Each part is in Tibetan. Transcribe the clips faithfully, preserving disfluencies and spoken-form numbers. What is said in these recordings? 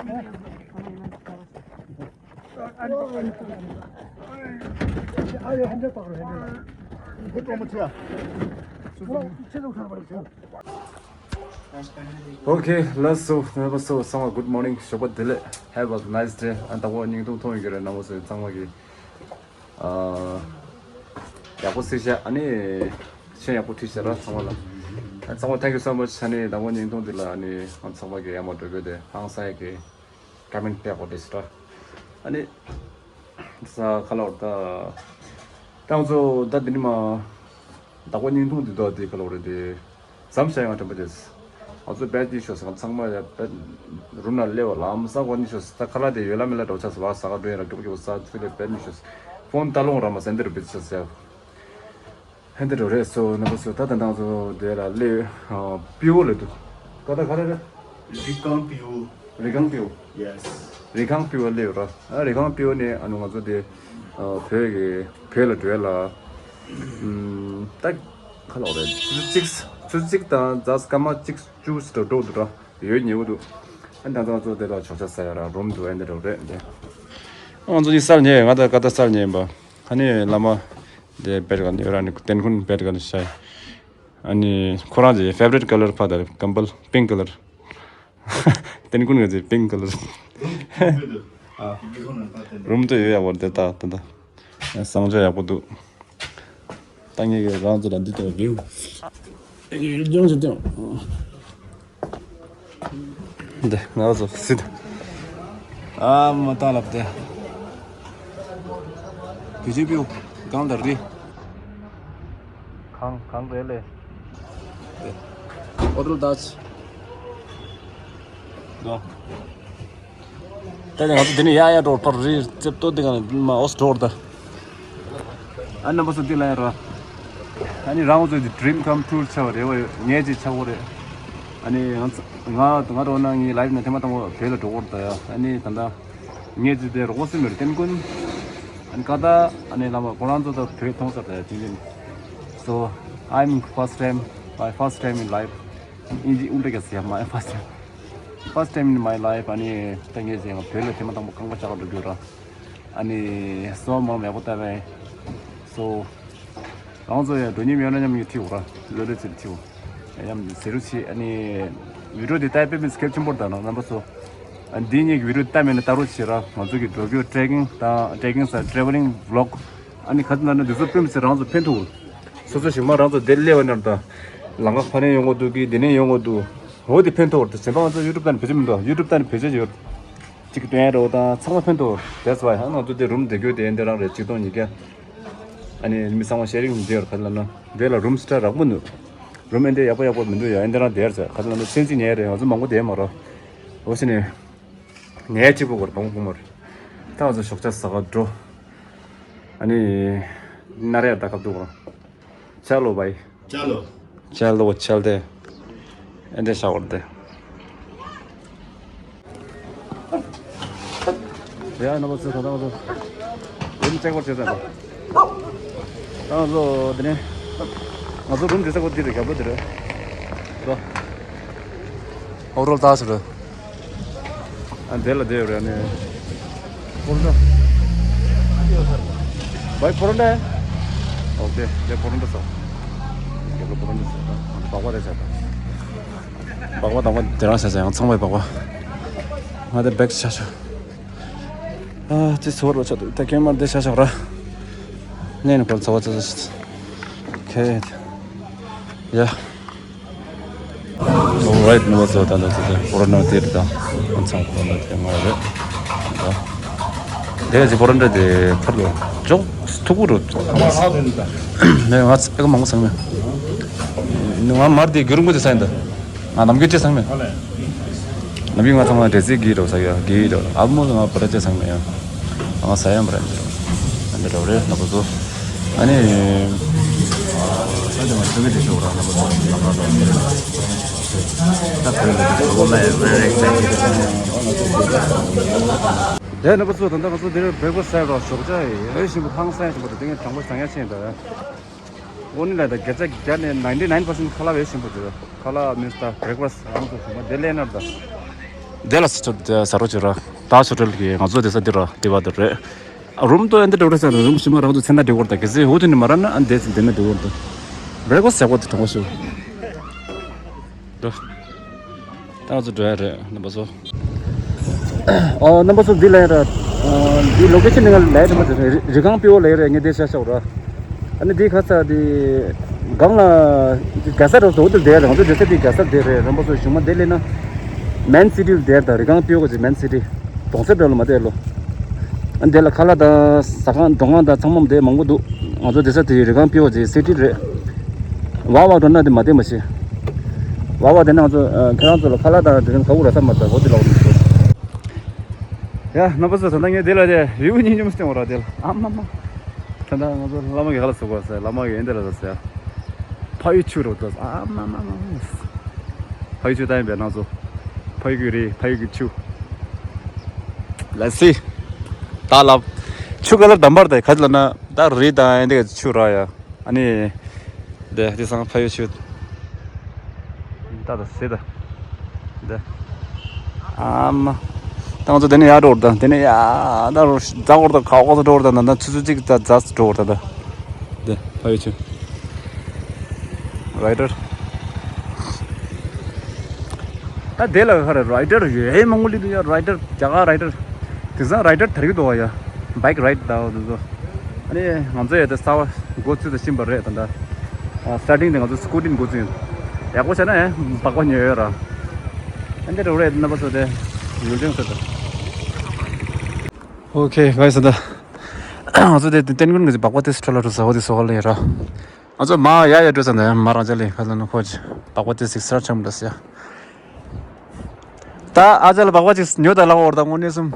Okay, let's go. ནང་པ་སོ་ཚང་མ་good morning. ཞོགས་པ་བདེ་ལེགས། Have a nice day. ཨ་ནི་ད་གོ་བརྙན་ཐུང་མཐོང་ཡོད་ཀྱི་རེད། ནང་པ་སོ་ཚང་མ་གི་ཨ་ཡག་པོ་གཟིགས་ཤག་ཨ་ནི་མཆན་ཡག་པོ་བྲིས་ཤག་ར་ཚང་མ་ལ། ཨ་ཚང་མ་thank you so much. ཨ་ནི་ད་གོ་བརྙན་ཐུང་འདི་ལ་ཨ་ནི་ཨ་ཚང་མ་གི་ཡར་མར་འགྲོ་དགོས་དེ་ཧང་སང་ཡག་གི་ཀ་མེན་ཊི་སྤྲད་དགོས་རེད་ཟེར། ཨ་ནི་ས་ཁ་ལོར་ད་ཏང་ཚོ་ད་འདི་ནི་མ་བདག་པོ་བརྙན་ཐུང་འདི་དག་འདི་ཁ་ལོར་རེད་དེ་མཚམས་བཞག་ཡང་དྲན་པ་དེ། ང་ཚོ་བེད་ཀྱི་ཤོག་ཟེར་ཚང་མ་ཡ་བེད་རུམ་ན་སླེབས་པ་ལམ་སང་གོ་ནི་ཤོག་ད་ཁ་ལག་དེ་ཡོད་ལ་མེད་ལ་འགྲོ་ཆགས་སོ་བ་ཟ་ག་འགྲོ་ཡིན་ར་རྒྱུག་རྒྱུག་ས་ཚུལ་ལས་བེད་ནི་ཤོག་ཕོན་ཏ་ལོང་ར་མ་སེན་དེ་རུ་བེད་ཤོག་ཟེར། ཧན་དེ་འགྲོ་རེད་སོ་ནམ་པ་སོ་ད་ད་འདང་ཚོ་དེ་ལ་སླེབས། ཨ་པི་ཝུ་ལ་འདུག་ཀ་ད་ག་རེ་རེད། རི་ཀང་པི་ཝུ། རི་ཀང་པི་ཝུ། Yes. རི་ཀང་པི་ཝུ་སླེབས་ར། ཨ་རི་ཀང་པི་ཝུ་ནས་ཨ་ནུ་ང་ཚོ་དེ་ཨ་བོད་ཀྱི་བོད་ལ་འགྲོ་ལ། ཨམ་ད་ག་ལོག་རེད། ཆུ་ཚོད་གཅིག་ཆུ་ཚོད་གཅིག་དང་ཛ་སྐར་མ་གཅིག་བཅུ་ཙམ་འགྲོ་འདུག་ར། ཡོད་ཉེ་བོ་འདུག་ཨ་ད་ང་ཚོ་དེ་ལ་ཆོག་ཆ་ཟ་ཡ་ར་རུམ་འདུག་ཨ་འདི་འགྲོ་རེད་འདི། ང་ཚོ་གཉིས་སར་ཉལ་ང་དང་ཀ་ད་སར་ཉལ་པ། ཨ་ནི་བླ་མ་དེ་བེད་ག་ནི་ར་ནི་ཏན་ཁུན་བེད་ག་ནི་ཤ་ཡི། ཨ་ནི་ཁོ་རང་གི་favorite colour ཕ་དར་ཀམ་པལ་pink colour། ཏན་ཀུན་ག་ཚོད་pink colour། རུམ་དུ་ཡོད་ཡག་པོ་འདི་ད་ད་ད་བཟང་ཆ་ཡག་པོ་འདུག་ད་ངས་ཀྱི་རང་ཚོ་ལ་འདི་ལྟ་བུའི་view། ཡོང་ཅི་ཏེ། འདི་ང་ཚོ་སྲིད། ཨ་མ་ཏང་ལབ་སྟེ། བི་ཇེ་པི་གང་ལྟར་རི། གང་གང་རེད་ལེ། ཨོ་ཏོ་ལ་ཏཱ་ཅི། དོ། ད་ནི་ང་ཚོ་འདི་ནས་ཡ་ཡ་འགྲོ་བར་རི་རྩེབ་ཏོ་འདི་ག་ནས་མ་ཨོ་སི་འགྲོ་བར་ད། ཨ་རྣམ་པ་ཚོ་འདི་ལ་ཡ་ར། ཨ་ནི་རང་ཚོ་འདི་dream come true ཆགས་པ་རེད་བ། ངས་ཅིག་ཆགས་པོ་རེད། ཨ་ནི་ང་ཚ་ང་ང་རོ་ན་ངའི་life ནང་ཐེངས་མ་དང་པོ་བོད་ལ་འགྲོ་བར་ད་ཡ། ཨ་ནི་ད་ལྟ་ངས་ཅིག་དེ་རོགས་སེམས་མེར་བསྟན་ཀུན། ཨ་ནི་ཀ་ད་ཨ་ནི་ལ་མ་ཁོ་རང་ཚོ་ད་བོད་མཐོང་ས་ད་ཡ་ཅིག་ཅིག So I'm first time, my first time in life. ཨིན་ཇི་ཨུ་འདྲ་ག་ཟེར་my first time. First time in my life. ཨ་ནི་ད་ངས་ཟེར་ཡང་བོད་ལ་ཐེངས་མ་དང་པོ་རྐང་པ་བཅག་འགྲོ་རྒྱུ་ར། ཨ་ནི་སོ་མང་མེད་པོ་ལྟ་བས། So རང་ཚོ་ཡང་འགྲོ་མཉམ་ཡོད་ན་མཉམ་གྱི་ཁྲིད་འོ་ར། ལོ་ལོ་ཚེ་ཁྲིད་འོ། ཡང་ཟེར་རུ་ཆེ་ཨ་ནི་video འདི་ལྟ་དཔེ་མི་སྐད་ཆེན་པོར་ད་ན་རྣམ་པ་ཚོ། ཨ་འདི་ཉིད་video ལྟ་མེད་ན་ལྟ་རོགས་བྱེད་ར། ང་ཚོ་གི་འགྲོ་རྒྱུ་trekking དང་trekking ས་travelling vlog ཨ་ནི་ག་ཚོད་ན་ན་འདི་ཚོ་དཔེ་མི་སྲིད་རང་ཚོ་ཕན་ཐོགས། སོ་སོ་ཞིག་མ་རང་ཚོ་འདིར་སླེབས་པ་ནར་དང་། ལམ་ཁ་ཕ་ནས་ཡོང་གི་འདུག་གི་འདི་ནས་ཡོང་གི་འདུག་འོ་དེ་ཕན་ཐོགས་རེད། གཞན་པ་ང་ཚོ་YouTube ལྟ་ནས་བེད་སྤྱོད་མི་འདུག YouTube ལྟ་ནས་བེད་སྤྱོད་ཡོད། གཅིག་སྟོན་རོགས་དང་ཚང་མ་ཕན་ཐོགས། That's why ང་ཚོ་དེ་རུམ་བསྡད་རྒྱུ་དེ་འདི་རང་རེད། གཅིག་སྟོང་ཉིས་བརྒྱ། ཨ་ནི་མི་ཚང་མ་sharing མི་བྱེད་ར། ག་ལ་ན་འདི་ལ་རུམ་སི་ཊར་རག་པོ་འདུག་རུམ་ཨེ་འདི་ཡག་པོ་ཡག་པོ་མི་འདུག་ཡ། ཨེ་འདི་རང་བསྡད་ར་ཟེར། ག་ལ་ན་སེམས་ཅིག་ཉལ་རེད། ང་ཚོ་མང་པོ་བསྡད་མ་ར། འོ་ཤི་ནས་ཉལ་གཅིག་པོ་གོ་ར་བང་བུ་མ་རེད། ད་ང་ཚོ་ཞོགས་ཇ་ཟ་ག་འགྲོ། ཨ་ནི་ནར་ཡ་ད་ཁབ་འདུག་ར། चलो भाई। चलो। चलो चलते हैं। ཨེ་འདྲ་ཤག་འོར་དེ། ཡ་ནོ་བོ་སི་ད་ད་ང་ཚོ་རུམ་ཅེག་པར་བྱེད་ཟེར་ད། ད་ང་ཚོ་དེ་ནས་ང་ཚོ་རུམ་དེ་ས་གོ་དེ་རེད། རྒྱབ་ལོ་དེ་རེད། ད་ཨོ་རོལ་ད་སུ་རེད། ཨ་འདི་ལ་བསྡད་ཡོད་རེད་ནི། པོ་རོན་ཊ། བའི་པོ་རོན་ཊ། ཨོ་ཁེ། དེ་པོ་རོན་ཊ་སོ། རྒྱབ་ལ་པོ་རོན་ཊ་སོ། སྦག་སྦག་རེད་བྱས་ད། སྦག་སྦག་དང་པོ་དེ་རང་བྱས་བྱས་ཡང་ཚང་མའི་སྦག་སྦག་ང་དེ་བེག་ཆ་ཆོ། ཨ་ཙི་ཚོར་བ་ཆ་འདུག་ད་ཁྱེད་མར་འདི་ཆ་ཆོག་ར། ནས་ནི་ཁོ་ཚ་བ་ཚ་ཚ་ཆ། ཁེ། ཡ། Alright, ནུ་བ་ཚོ་ད་ལྟ་ཚོ་དེ་ཀོ་རོ་ན་དེ་རེད་ད། ཨ་ཚང་ཀོ་རོ་ན་དེ་མ་རེད་ད། དེ་ཅི་ཀོ་རོ་ན་དེ་ཕར་ལོ་ཅོག་ཐུག་གུ་རུ། ནས་ང་ཚ་ཨེ་ག་མང་པོ་ཚང་མེད། ང་མར་དེ་རྒྱུ་རུང་པོ་དེ་ཚང་ཡིན་ད། ང་ནམ་རྒྱུན་ཅི་ཚང་མེད། ནམ་རྒྱུན་ང་ཚང་མ་འདྲེ་རྩིས་གི་རོ་ས་ཡ་གི་རོ་ཨ་མོ་ང་པར་ཅི་ཚང་མེད་ཡ། ང་ས་ཡ་མ་རེད་འདི་རོ། ཨ་འདི་རོ་རེད་ནག་པོ་ཚོ། ཨ་ནི། ཨ་འདི་མ་ཚོ་གི་དེ་ཤོག་ར་ནག་པོ་ཚོ་ལམ་ར་རོ། ད་ཁོས་ལ་ཁོ་ལ་very excited། དེ་ནག་པོ་ཚོ་ད་ལྟ་ང་ཚོ་འདིར་བེག་ཕ་སི་ཟ་རོགས་ཞོགས་ཇ་ཡོད་ཞིམ་པོ་ཧང་སང་ཞིམ་པོ་དེ་ངས་དྲང་པོ་བཟང་ཡ་ཆེན་ད། འོ་ནི་ལ་ད་བརྒྱ་ཆ་བརྒྱ་ནས་ninety nine percent ཁ་ལག་བས་ཞིམ་པོ་དེ་ཁ་ལག་མིན་ད་བེག་ཕ་སི་ཧང་སང་ཞིམ་པོ་དེ་ལས་ནར་ད། དེ་ལ་ཟ་རོ་བྱོས་ར། ད་ཆོ་འཕྲུལ་གྱི་ང་ཚོ་དེ་ས་འདི་ར་དེ་བ་དེ་རེད། རུམ་དུ་ཨེ་འདི་འགྲོ་རེད་ཟེར་རུམ་ཞིག་མ་རང་ཚོ་ཚེ་འདི་འགྲོ་གོ་ར་ད་གལ་སྲིད་ཧུ་དུ་ནི་མ་ར་ན་ཨ་འདི་ཚེ་འདི་མེད་འགྲོ་གོ་ར་ད། བྲེག་ཕ་སི་ཟེར་གོ་དེ་དྲང་པོ་ཞུ། འགྲོ། ད་ང་ཚོ་འགྲོ་ཡ་རེད་རྣམ་པ་ཚོ། ཨོ་རྣམ་པ་ཚོ་འདི་ལ་ཡ་ར། འདི་ལོ་ཀེ་ཤན་ནི་ང་ལ་ཡ་ར་མ་ཟེར་རི་སྒང་པི་ཝ་ལ་ཡ་ར་ངས་འདི་ཤ་ཤ་ར། ཨ་ནི་འདི་ཁ་ཚ་འདི་སྒང་ལ་ག་ས་རོ་ཟོ་འདི་བསྡད་ར། ང་ཚོ་འདི་ས་འདི་ག་ས་བསྡད་རེད། རྣམ་པ་ཚོ་གཞུང་མ་འདི་ལས་ན་མེན་སི་ཊི་ལ་བསྡད་ར། ད་རི་སྒང་པི་ཝ་གི་མེན་སི་ཊི་གྲོང་གསེབ་རེད་ལོ་མ་བསྡད་ལོ། ཨ་འདི་ལ་ཁ་ལག་དང་ཟ་ཁང་འགྲོ་ཁང་དང་ཚང་མ་འདི་མང་པོ་འདུག་ང་ཚོ་འདི་ས་འདི་རི་སྒང་པི་ཝ་གི་སི་ཊི་རེད། ཝ་ཝ་འགྲོ་ན་འདི་མ་བསྡད་མ་ཤེས། ཝ་ཝ་དེ་ན་ང་ཚོ་ཁྱེད་རང་ཚོ་ལ་ཁ་ལག་དང་དེ་རིང་ག་བུ་ར་ས་མ་ད་ཧོ་དེ་ལ་འོ་དེ་ཡ་རྣམ་པ་ཚོ་ད་ལྟ་ངས་དེ་ལ་དེ་བིའུ་གཉིས་ཉུང་སྟེང་བ་ར་དེ་ལ་ཨ་མ་མ། ད་ལྟ་ང་ཚོ་བླ་མ་གི་ཧ་ལ་སོ་གོ་ཟེར། བླ་མ་གི་ཨེ་འདི་ལ་ཟེར། ཕ་ཡུལ་ཆུ་རོ་ཏོ་ཨ་མ་མ་མ། ཕ་ཡུལ་ཆུ་ད་ཡིན་པས་ང་ཚོ་ཕ་ཡུལ་གི་རི་ཕ་ཡུལ་གི་ཆུ། ལ་སི། ད་ལབ། ཆུ་ག་ལ་འདམ་པར་དེ་ག་ལ་ན་ད་རི་ད་ཨེ་འདི་ག་ཆུ་ར་ཡ། ཨ་ནི། དེ་དེ་སང་ཕ་ཡུལ་ཆུ། ད་ད་སེ་ད། དེ། ཨ་མ། ད་ང་ཚོ་དེ་ནས་ཡར་འགྲོ་ད། དེ་ནས་ཡར་ད་རོ་ཟ་འོར་ད་ཁ་འོག་ཏུ་འགྲོ་ད། ད་ད་ཆུ་ཚོད་གཅིག་ད་ཛ་འགྲོ་ད་ད། དེ་ཕ་ཡུལ་ཆུ། རའི་ཌར། ད་དེ་ལ་ཁ་ར་རའི་ཌར་ཡོད་མང་པོ་ལི་དུ་ཡ། རའི་ཌར་རྒྱ་གར་རའི་ཌར། དེང་སང་རའི་ཌར་དར་གྱི་འདུག་བ་ཡ། བྷའིཀ་རའིཌ་ད་འོ་དེ་ཚོ། ཨ་ནི་ང་ཚོ་ཡ་དེ་གསར་པ་འགོ་ཚུགས་ད་ཕྱིན་པ་རེད་ད་ད། ཨ་སི་ཊར་ཊིང་དེ་ང་ཚོ་སི་ཀུ་ཊིང་འགོ་ཚུགས་ཡིན། ཡག་པོ་བྱས་ན་ཡ་སྦག་སྦག་ཉོ་ཡོད་ར། ཨ་འདི་འདྲ་རེད་རྣམ་པ་ཚོ་དེ་ཡུལ་ལྗོངས་ཟེར་ད། ཨོ་ཁེ་ག་ཡི་ཟེར་ད། ང་ཚོ་དེ་ཏན་ཀུན་གྱི་སྦག་སྦག་དེ་སི་ཁྲ་ལ་འགྲོ་ས་འོ་དེ་སོ་ག་ལ་ཡོད་ར། ང་ཚོ་མ་ཡ་ཡ་འགྲོ་ས་འདི་མ་རང་ཅག་ལས་ཁ་ལ་ན་ཁོ་ཅི་སྦག་སྦག་དེ་སི་སི་ཁྲ་ཆམ་འདྲ་ཟེར་ཡ། ད་ཨ་ཅག་ལ་སྦག་སྦག་ཅིག་ཉོ་ད་ལ་འོར་ད་དངོས་གནས་སུམ།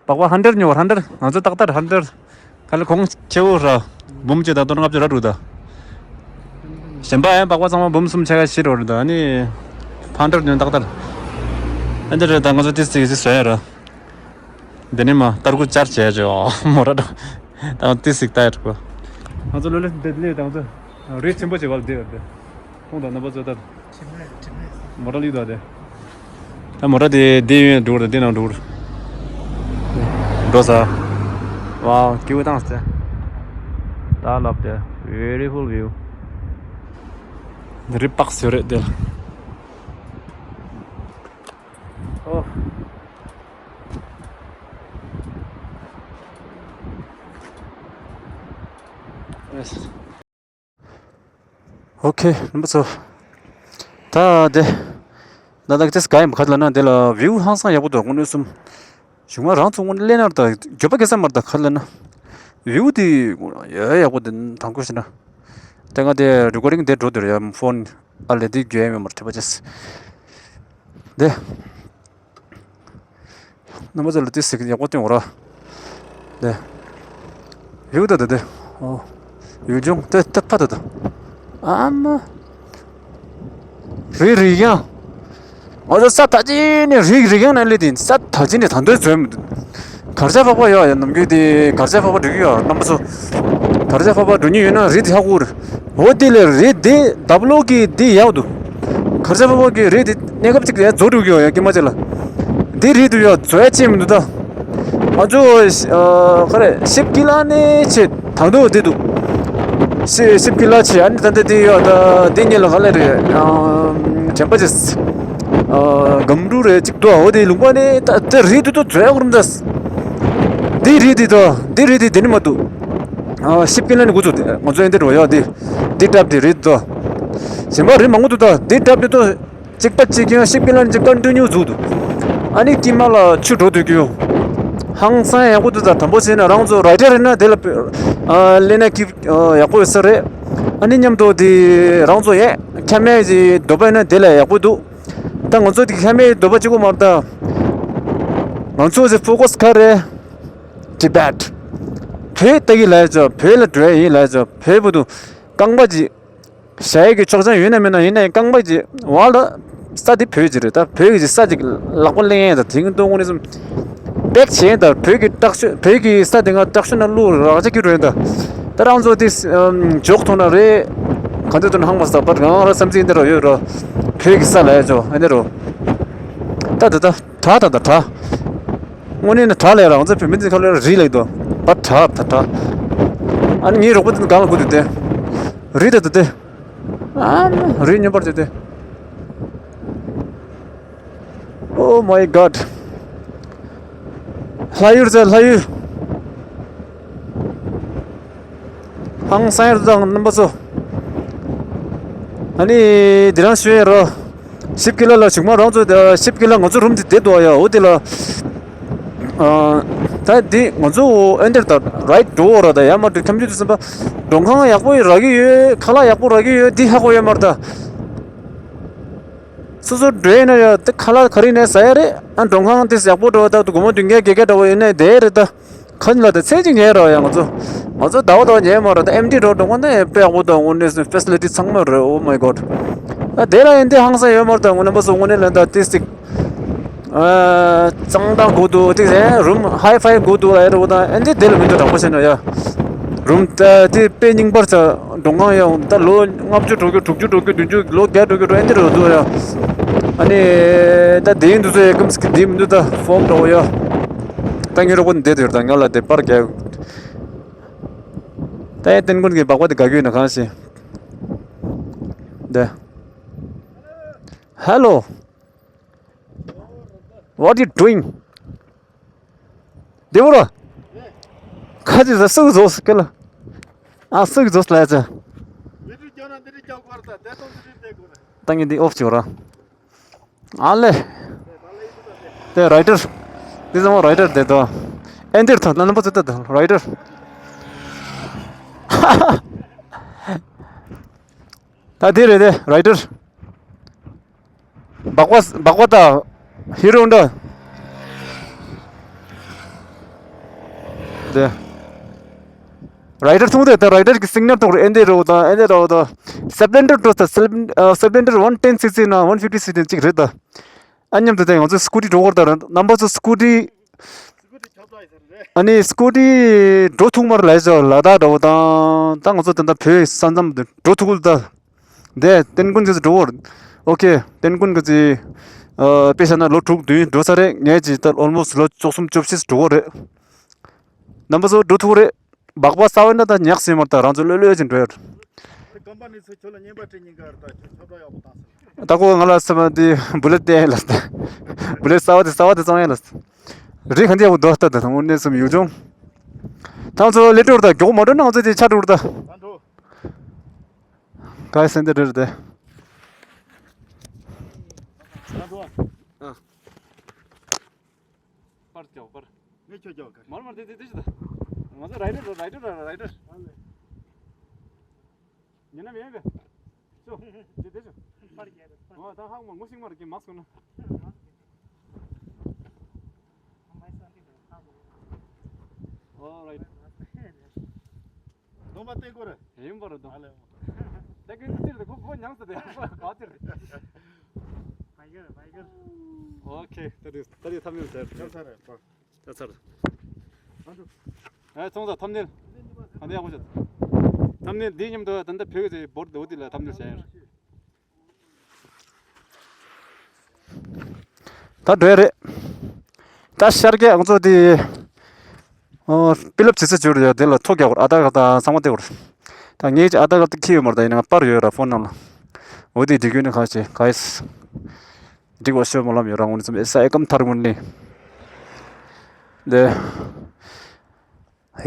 སྦག་སྦག་ཧན་ཌེཌ་ཉོ་བར་ཧན་ཌེཌ། ང་ཚོ་ཏག་ཏག་ཧན་ཌེཌ། ཁ་ལ་གོང་ཆེ་བོ་ར། འབུམ་གཅིག་དང་སྟོང་ལྔ་བཅུ་ར་དྲུག་ད། གཞན་པ་ཡང་སྦག་སྦག་ཚང་མ་འབུམ་གསུམ་ཆ་ག་བཞི་རོ་ར་ད་ནི། ཧན་ཌེཌ་ཉོ་ཏག་ཏག་ཨ་འདི་རེད་ད། ང་ཚོ་ཏིས་ཏིག་ཟི་བཟོ་ཡ་ར། འདི་ནི་མ་ཏར་ཀུ་ཅར་བྱས་ཅོ་མོ་ར་འགྲོ། ད་ཏིས་ཏིག་ལྟ་ཡ་འགྲོ། ང་ཚོ་ལོ་ལེ་འདི་ལེ་ད་ང་ཚོ་རི་ཆེན་པོ་བྱེད་བར་འདི་བར་འདི། ཁོང་དང་རྣམ་པ་ཚོ་ད། མོ་ཊ་ལུས་དོ་དེ། ད་མོ་ཊ་དེ་དེ་ཡོད་འགྲོ་དེ་ནང་འགྲོ། འགྲོ་ས། ཝའོ་སྐྱིད་པོ་བཏང་སྟེ། ད་ལབ་སྟེ། Beautiful view. འདི་རི་པགས་ཡོད་རེད་དེ་ལ། ཨོ། ཨོ་ཁེ་རྣམ་པ་ཚོ། ད་དེ། ད་ད་ཅེས་ག་ཡིན་པ་ག་ལ་ན་དེ་ལ་བིའུ་ཧང་སང་ཡག་པོ་འདུག་དངོས་གནས་སུམ། གཞུག་མ་རང་ཚོ་དངོས་གནས་ལས་ནར་ད་འགྱོད་པ་སྐྱེ་ས་མར་ད་ག་ལ་ན། བིའུ་དེ་ཡ་ཡག་པོ་དེ་དྲང་པོ་ཞིག་ན། དེ་ང་དེ་རི་ཀོར་ཌིང་དེ་འགྲོ་དེར་ཡ་ཕོན་ཨ་ལེ་དེ་འགྱོད་ཡ་མེད་མར་དྲི་བ་ཅེས། དེ། རྣམ་པ་ཚོ་ལ་དེ་ཟིག་ཡག་པོ་སྟོན་འོ་ར། དེ། ཡུག་ད་དེ་དེ། ཨོ། ཡུལ་ལྗོངས་དེ་དེ་ཕ་དེ་དེ། ཨ་མ། རི་རི་ཡང་། ང་ཚོ་ས་ཐག་ཅིག་ནས་རི་རི་ཡང་ན་སླེབས་ཏེ་ས་ཐག་ཅིག་ནས་ད་འདོད་བཟོས་མི་འདུག་གར་ཞ་ཕག་པ་ཡོད་ཡ་ནམ་རྒྱུན་དེ་གར་ཞ་ཕག་པ་འགྲོ་གི་ཡོད་རྣམ་པ་ཚོ། གར་ཞ་ཕག་པ་འགྲོ་མྱོང་ཡོད་ན་རི་དེ་ཧ་གོ་རེད། འོ་དེ་ལས་རི་དེ་རྡབ་ལོག་གི་དེ་ཡག་འདུག་གར་ཞ་ཕག་པ་གི་རི་དེ་གནས་སྐབས་ཅིག་ལ་རྫོགས་འགྲོ་གི་ཡོད་ཡ་སྐྱེས་མ་ཅིག་ལ། དེ་རི་དེ་ཡོད་རྫོགས་ཡ་ཅིག་མི་འདུག་ད། ང་ཚོ་ཨ་ག་རེ་ཤིབ་ཀི་ལ་ནས་ཆེ་ད་འདུག་དེ་འདུག་ཤི་ཤིབ་ཀི་ལ་ཆེ་ཨ་ནི་ད་ལྟ་དེ་ཡོད་ད་དེ་གཉིས་ལ་ག་ལེ་རེད་ཨ་དྲན་པ་ཅིག་ཨ་སྒམ་རུ་རེད་ཅིག་འདུག་འོ་དེ་ལུང་པ་ནས་ད་དེ་རི་དེ་དུ་རྫོགས་ཡ་གོ་རུམ་ད། དེ་རི་དེ་དོ་དེ་རི་དེ་དེ་ནི་མ་འདུག་ཨ་ཤིབ་ཀི་ལ་ནི་འགོ་ཚུགས་ང་ཚོ་ཨེ་འདི་འགྲོ་ཡ་དེ་དེ་ཏྲབ་དེ་རི་དོ། གཞན་པ་རི་མང་པོ་འདུག་ད་དེ་ཏྲབ་དེ་དོ། གཅིག་པ་གཅིག་ཀྱང་ཤིབ་ཀི་ལ་ནི་གཅིག་ཀོན་ཊི་ནིའུ་འཛུགས་འདུག་ཨ་ནི་ཀི་མ་ལ་ཆུ་འགྲོ་སྡོད་ཀྱི་ཡོད། ཧང་སང་ཡག་པོ་འདུག་ད་དྲང་པོ་བྱས་ན་རང་ཚོ་རའི་ཌར་ཡིན་ན་དེ་ལ་ཨ་ལེན་ན་ཀི་ཨ་ཡག་པོ་ཡོད་ས་རེད། ཨ་ནི་མཉམ་དུ་དེ་རང་ཚོ་ཡས་ཁ་མེད་ཀྱི་འདོད་པ་ཡིན་ན་དེ་ལ་ཡག་པོ་འདུག་ད་ང་ཚོ་དེ་ཁ་མེད་འདོད་པ་གཅིག་པོ་མ་རེད་ད། ང་ཚོ་ཟེར་ཕོ་ཀོ་སི་ག་རེད། ཊི་བེཊ། བོད་ལྟ་གི་ལ་ཡ་ཅོ་བོད་ལ་འགྲོ་ཡ་ཡིན་ལ་ཡ་ཅོ་བོད་བུ་དུ། རྐང་པ་ཅིག་ཞ་ཡི་གི་ཆོག་ཆང་ཡོད་ན་མེད་ན་ཡིན་ན་ཡང་རྐང་པ་ཅིག་བ་ལ་ས་དེ་བོད་ཅིག་རེད་ད། བོད་ཀྱི་ཅིག་ས་ཅིག་ལག་པ་ལེན་ཡ་ད་དེང་དུ་དངོས་གནས་སུ་པེག་བྱས་ད། བོད་ཀྱི་བྲག་ཤོད་བོད་ཀྱི་ས་དེ་ང་བྲག་ཤོད་ན་བླུག་རག་ཆ་ཀི་རེད་ད། ད་རང་ཚོ་དེ་འཇོག་ཐུབ་ན་རེད། གང་འདོད་དུ་ཧང་མ་ས་པར་གང་ར་བསམ་ཚིག་འདི་རུ་ཡོད་རོ། བོད་ཀྱི་ས་ལ་ཡ་ཅོ་ཨ་ནི་རོ། ད་ད་ད་བྲག་ད་ད་བྲག་དངོས་གནས་ན་བྲག་ལས་རང་ཚོ་བོད་མི་འདི་ཁ་ལས་རི་ལེགས་དོ། བ་བྲག་ད་བྲག་ཨ་ནི་ངའི་རོགས་པ་འདི་གང་ལ་སྒུག་དུས་ཏེ། རི་ད་ད་ཏེ། ཨ་ནི་རི་སྙོམས་པར་བྱས་ཏེ། Oh my God. ལྷ་ཡུལ་ཟེར་ལྷ་ཡུལ། ཧང་སང་ཡར་དང་རྣམ་པ་ཚོ། ཨ་ནི་འདི་རང་ཞུ་ཡ་རོ། ཞིབ་ཀི་ལ་ལ་ཞུགས་མ་རང་ཚོ་ཞིབ་ཀི་ལ་ང་ཚོ་རུམ་དེ་བསྡད་འདུག་ཡ། འོ་དེ་ལ། ད་འདི་ང་ཚོ་ཨེ་འདིར་ད་རའིད་འགྲོ་འོ་ར་ད་ཡ་མ་འགྲོ་ཁྱམས་ཆུ་དུ་སེམས་པ། མགྲོན་ཁང་ཡག་པོ་རག་གི་ཡོད། ཁ་ལག་ཡག་པོ་རག་གི་ཡོད། འདི་ཧ་གོ་ཡ་མར་ད། སོ་སོ་འགྲོ་ཡིན་ན་ཡ་དེ་ཁ་ལག་ག་རེ་ནས་ཟ་ཡ་རེད། ཨ་མགྲོན་ཁང་དེ་ཡག་པོ་འགྲོ་བ་ད་དུ་སྒོར་མོ་བདུན་བརྒྱ་བརྒྱད་བརྒྱ་འདྲ་བོ་ཡིན་ནའི་དེ་རེད་ད། ཁ་ཉིན་ལ་དེ་ཚད་ཅིག་ཉལ་རོགས་ཡ་ང་ཚོ། ང་ཚོ་ཟླ་བ་ཟླ་བ་ཉལ་མ་རོགས་ད། ཨེམ་ཌི་འགྲོ་མགྲོན་ཁང་དེ་དཔེ་ཡག་པོ་འདུག་དངོས་གནས་སུ་ཕེ་སི་ལི་ཊི་ཚང་མ་རེད། Oh my God. ཨ་དེ་ལ་ཡིན་དེ་ཧང་སང་ཡོད་མ་རེད་ད། དངོས་གནས་པ་སོ་དངོས་གནས་ལན་ད་ཏིས་ཏིག་ཨ་གཙང་དང་དགོས་འདུག་ཏིག་ཟེར་རུམ་ཧའི་ཕའི་དགོས་འདུག་ལ་ཡ་རེད་འོ་ད། ཨེ་འདི་དེ་ལ་མི་འདུག་དྲག་པོ་བྱས་ན་ཡ། རུམ་ད་དེ་དཔེ་རྙིང་པར་ཚ་མགྲོན་ཁང་ཡང་ད་ལོ་ལྔ་བཅུ་དྲུག་ཅུ་དྲུག་ཅུ་དྲུག་ཅུ་བདུན་ཅུ་ལོ་བརྒྱ་དྲུག་ཅུ་འགྲོ་ཨེ་འདི་རུ་འདུག་ཡ། ཨ་ནི་ད་དེ་འདུག་ཚོ་ཡ་ཀམ་སི་ཀི་དེ་མི་འདུག་ད་ཧྥོམ་འགྲོ་ཡ། ད་ངའི་རོགས་པ་འདི་བསྡད་ཡོད་ད། ང་ལ་དེ་པར་རྒྱག་ད་ཡ་ཏན་ཀུན་གྱི་སྦག་པ་དེ་དགའ་གི་ཡོད་ན་གང་ཞིག་དེ། Hello. What you doing? དེ་བོ་ར། ཁ་ཅིག་ཟ་སུག་བཟོ་སི་ཀི་ལ། ཨ་སུག་བཟོ་སི་ལ་ཅི། ད་ངས་འདི་ཨོཕ་བྱོས་ར། ཨ་ལེ། དེ་རའི་ཌར། འདི་ཚང་མ་རའི་ཌར་དེ་དོ། ཨེ་འདིར་ཐོན་ན་རྣམ་པ་ཚོ་ལྟ་དང་རའི་ཌར། ད་དེ་རེད་དེ་རའི་ཌར། སྦག་པ་སྦག་པ་དང་ཧི་རོ་འདྲ། དེ། རའི་ཌར་མཐོང་དེ་ད་རའི་ཌར་གི་སིག་ནལ་ཐོག་རེད། ཨེ་འདི་རོ་དང་ཨེ་འདི་རོ་དང་། སི་པི་ལེན་ཌར་འགྲོ་ད་སི་པི་ལེན་ཌར་ཝན་ཊེན་སི་སི་ན་ཝན་ཕིབ་ཊི་སི་སི་ན་གཅིག་རེད་ད། ཨ་མཉམ་དུ་དེ་ང་ཚོ་སི་ཀུ་ཊི་འགྲོ་གོ་ད་ར་རྣམ་པ་ཚོ་སི་ཀུ་ཊི། ཨ་ནི་སི་ཀུ་ཊི་འགྲོ་ཐུག་མར་ལས་ཟོ་ལ་དྭགས་འགྲོ་དང་ད་ང་ཚོ་དེ་འདྲ་བོད་ས་མཚམས་དུ་འགྲོ་ཐུག་གོ་ད། དེ་ཏན་ཀུན་གྱི་འགྲོ་བོར། ཨོ་ཁེ་ཏན་ཀུན་གྱི་ཨ་དཔེ་བཞག་ན་ལོ་དྲུག་བདུན་འགྲོ་ས་རེད། ངས་ཀྱི་ད་ཨོལ་མོ་སི་ལོ་བཅུ་གསུམ་བཅུ་བཞི་འགྲོ་བོ་རེད། རྣམ་པ་ཚོ་འགྲོ་ཐུག་རེད། སྦག་སྦག་ས་བོན་ད་ད་ཉག་སེ་མར་ད་རང་ཚོ་ལོས་ལོས་ཀྱི་འགྲོ་ཡོད། ད་ཀམ་པ་ནི་ཚོ་ཁྱོད་ལ་བརྙན་པར་སྤྲད་ཉིན་གར་ད་ཁྱོད་ཁྱབ་བསྒྲགས་ཡག་པོ་བཏང་ཟེར། ད་ཁོ་ང་ལ་སེམས་པ་འདི་བུ་ལེ་ཏེ་ལ་བུ་ལེ་ས་བ་དེ་ས་བ་དེ་གཙང་ཡ་ལ། རི་ཁ་འདི་ཡག་པོ་འདུག་ད་ད་དངོས་གནས་སེམས་ཡུལ་ལྗོངས། ད་ང་ཚོ་ལེ་ཏོར་ད་མགྱོགས་མ་འགྲོ་ན་ང་ཚོ་དེ་ཆ་འགྲོ་ད། ག་སེ་འདི་རེད་དེ། ཨ། པར་རྒྱག་པར། ངས་ཁྱོད་རྒྱག་ག་རེ། མར་མར་དེ་དེ་དེ་ཞིག་ད། ང་ཚོ་རའི་ཌར་རའི་ཌར་རའི་ཌར། ཉེ་ན་མེད་པས། ཤོ། དེ་དེ་ཞིག་པར་རྒྱག་རེད་པར། ཨོ་ད་ཧང་མ་ངོ་ཤིང་མར་གྱི་མག་སོང་ན། ཨོ་རའིཊ། སྡོམ་པ་བསྟན་དགོས་རེད། ཡིན་པར་སྡོམ། ཨ་ལེ། ད་གིན་ཏིར་དེ་ཁོ་ཁོ་མྱངས་སོ་དེ་ག་ཏིར། བའི་གར་བའི་གར། ཨོ་ཁེ། ད་དེ་ད་དེ་ཐམ་ཡོད་ཟེར། ད་ཚར་རེད་པ། ད་ཚར། ཨ་འདུ། ཨེ་ཚོང་ས་ཐམ་ནེལ། ད་ནེ་ཡག་པོ་བྱེད། ཐམ་ནེལ་འདི་མཉམ་དུ་ད་ལྟ་བོད་ཀྱི་བོར་དེ་འོ་དེ་ལ་ཐམ་ནེལ་བྱས་ཡོད། ད་འགྲོ་ཡ་རེད། ད་ཤར་རྒྱག་ང་ཚོ་དེ། ཨོ་པི་ལབ་བྱེད་ས་བྱོས་རེད་ཡ། དེ་ལ་ཐོ་རྒྱག་དགོས་རེད། ཨ་ད་ག་ད་ཚང་མ་དེ་དགོས་རེད། ད་ངས་ཅི་ཨ་ད་ག་ད་ཁྱི་ཡོད་མ་རེད། ད་ཡིན་ན་པར་ཡོད་ར་ཕོན་ནང་ལ། འོ་དེ་འགྲིག་ཡོད་ནི་ག་ཤེ་ག་ཡེ་སི། འགྲིག་པ་ཤོད་མ་ལབ་ཡོད་ར་ངོ་ནི་ཙམ་ཨེ་ས་ཨེ་ཀམ་ཐར་ངོ་ནི། དེ།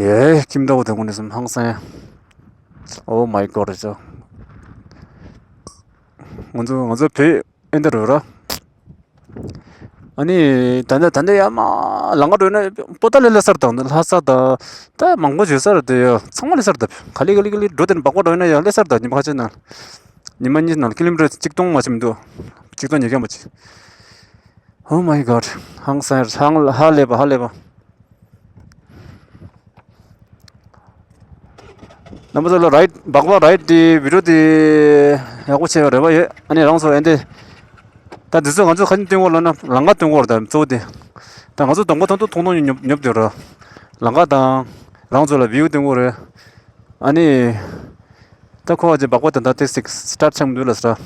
ཡེ་ཁྱིམ་འདྲ་བོ་དེ་ངོ་ནས་སུམ་ཧང་སང་ཡ། Oh my God རེད་ཅོ། ང་ཚོ་ང་ཚོ་བོད་ཨེ་འདི་རུ་ར། ཨ་ནི་ད་ལྟ་ད་ལྟ་ཡ་མ་ལང་ཀ་འགྲོ་ན་པོ་ཏ་ལ་ལེ་སར་དང་ལྷ་ས་དང་ད་མང་པོ་བྱོས་སར་དེ་ཡ་ཚང་མ་ལེ་སར་དང་ག་ལེ་ག་ལེ་ག་ལེ་འགྲོ་དེ་ནི་སྦག་པ་འགྲོ་ཡིན་ན་ཡ་ལེ་སར་དང་ཉི་མ་ཁ་ཆེ་ན་ཉི་མ་གཉིས་ནང་ཀི་ལོ་མི་ཊར་གཅིག་སྟོང་མ་ཆེ་མི་འདུག་གཅིག་སྟོང་ཉིས་བརྒྱ་མ་ཆེ། Oh my God ཧང་སང་ཧང་ཧ་ལས་པ་ཧ་ལས་པ། རྣམ་པ་ཚོ་ལ་རའིཊ་སྦག་སྦག་རའིཊ་དེ་བི་ཌིའོ་དེ་ཡག་པོ་བྱས་པ་རེད་པ་ཡོད། ཨ་ནི་རང་ཚོ་ཨེ་འདི་ད་འདི་ཚོ་ང་ཚོ་ག་ནས་སྟོན་གོ་ལབ་ན་ལང་ཀ་སྟོན་གོ་རེད། ད་གཙོ་བོ་དེ་ད་ང་ཚོ་གདོང་པ་ཐོང་ཐོང་ཐོང་ཐོང་ཉོབ་ཉོབ་དེ་ར་ལང་ཀ་དང་རང་ཚོ་ལ་བིའུ་སྟོན་གོ་རེད། ཨ་ནི་ ད་ཁོ་བ་ཅི་བག་པ་དེ་འདྲ་ཏིག་ཏིག་སི་ཊར་ཊི་ཆགས་མི་འདུག་ལ་ཟེར།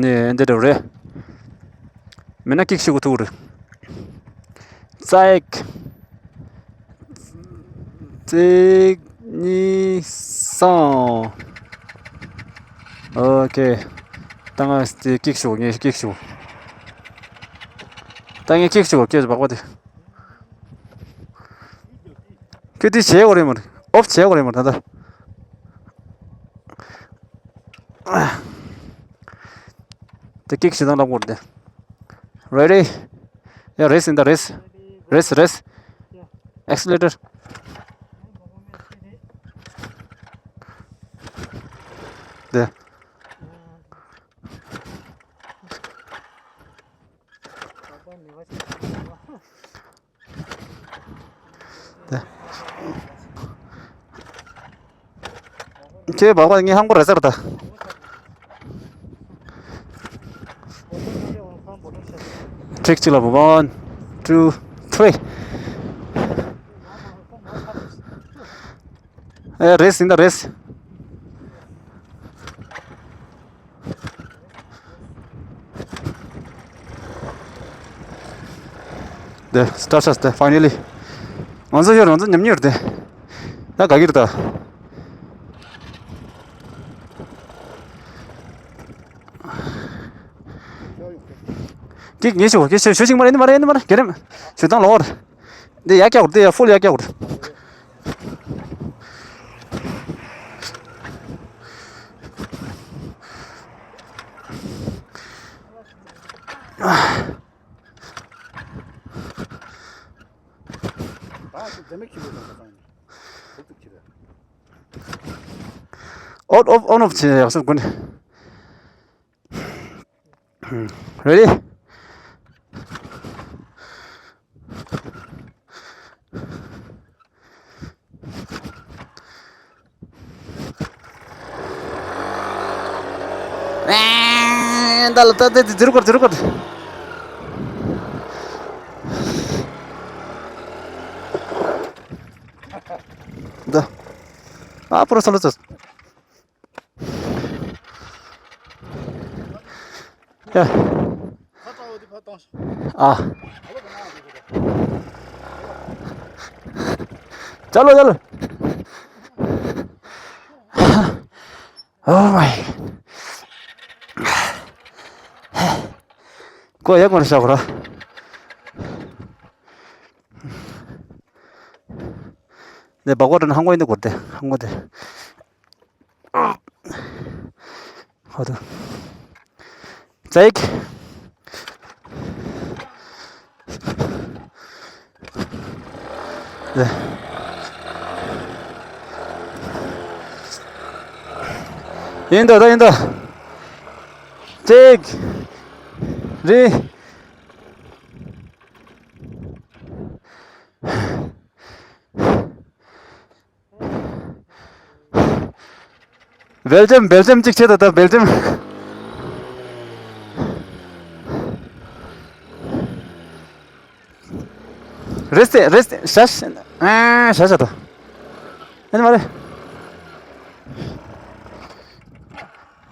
ནི་འདི་འདྲ་རེད། མིན་ན་ཀིག་ཞིག་གོ་ཐུག་རེད། ཙིག་གཅིག་གཉིས། གསུམ། ཨོ་ཁེ། ད་ང་ཀིག་ཞིག་གོ། ངས་ཀིག་ཞིག་གོ། ད་ངས་ཀིག་ཞིག་གོ། ཀིག་བག་པ་དེ། ཁྱོད་དེ་བྱེད་དགོས་རེད་མ་རེད། ཨོཕ་བྱེད་དགོས་རེད་མ་རེད་ད་ལྟ། དེ་ཀིག་བྱེད་སྟངས་ལབ་དགོས་རེད་དེ། Ready? Yeah, race in the race. Race, race. Accelerator. དེ། ཁྱེད་བག་པ་ངས་ཧམ་གོ་རེ་ཟེར་ད། ཊེག་གཅིག་ལ་བུ། One, two, three. ཨེ་རེས་ཡིན་ད་རེས། དེ་སི་ཊར་ཊི་ཆགས་ཏེ་ཕའི་ནལ་ལི། ང་ཚོ་ཡོད་རང་ཚོ་ཉམས་མྱོང་ཡོད་དེ། ད་ག་གི་རེད་ད། ཀིག་ཉེ་ཤོ་ཀིག་ཤོ་ཤོ་ཅིག་མ་རེད་མ་རེད་མ་རེད། ག་རེ་ཞུ་སྟངས་ལོག་རེད། འདི་ཡར་བཀྱག་དགོས། འདི་ཡར་ཧྥུལ་ཡར་བཀྱག་དགོས། ཨོཕ་ཨོཕ་ཨོན་ཨོཕ་བྱེད་ཡག་སོང་དགོས་ནི། Ready? ཨེ། ད་ལ་ད་ད་ད་ཟེར་གོ་ཟེར་གོ། ད་ཨ་པོ་ར་སོ་ལོ་ཙོ། ཡ། ཨ། ཅ་ལོ་ཅ་ལོ། Oh my. ཀོ་ཡག་མར་ཤག་ར། ནས་བག་བག་ཧང་གོ་ཡིན་དུ་གོ་དེ་ཧང་གོ་དེ། ཧོ་དུ། ཙེག་ཡིན་ད་ད་ཡིན་ད། ཙེག་རི། སྦེལ་ཇམ། སྦེལ་ཇམ་གཅིག་བྱེད་དང་། ད་སྦེལ་ཇམ། རེས་ཏེ་རེས་ཏེ་ཤ་ཤ་ཨ་ཤ་ཤ་ད། ཨ་ནི་མ་རེད།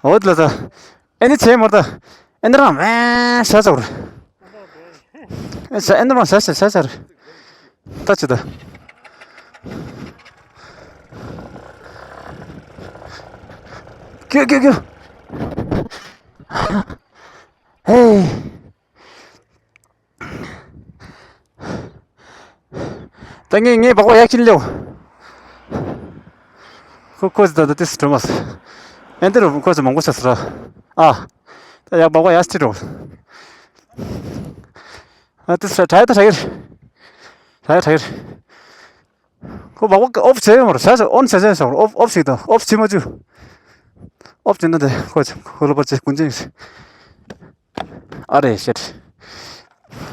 འོ་དེ་ལ་ད། ཨེ་ནི་ཆེ་མོར་ད། ཨེ་ནི་རང་མེ་ཤ་ཚོར། ཨེ་ཤ་ཨེ་ནི་རང་ཤ་ཤ་ཤ་ཤ་རེད། ད་ཅི་ད། ཀྱུ་ཀྱུ་ཀྱུ། ཧེ། ད་ངས་ངས་བག་བག་ཡག་ཅིག་ལེའོ། ཁོ་ཁོ་ཟི་ད་ད་ཏིས་སྤྲོ་མ་སི། ཨེ་འདི་རུ་ཁོ་ཟི་མང་པོ་ཆགས་སི་ར། ཨ། ད་ཡག་བག་བག་ཡག་ཅིག་རོ། ཨ་ཏིས་ཧྲ་ཧྲ་ཡ་ད་ཧྲ་ཡིར། ཧྲ་ཡ་ཧྲ་ཡིར། ཁོ་བག་བག་ཨོཕ་བྱས་ཡོད་མ་རེད། ཤ་ཤ་ཨོན་ཤ་ཤ་ཤ་ཨོཕ་ཨོཕ་ཞིག་དང་ཨོཕ་བྱེད་མ་བཅུག་ཨོཕ་བྱེད་ན་དེ་ཁོ་ཁོ་ལོ་པ་ཅེ་ཀུན་ཅིང་། ཨ་རེ་ཤེད།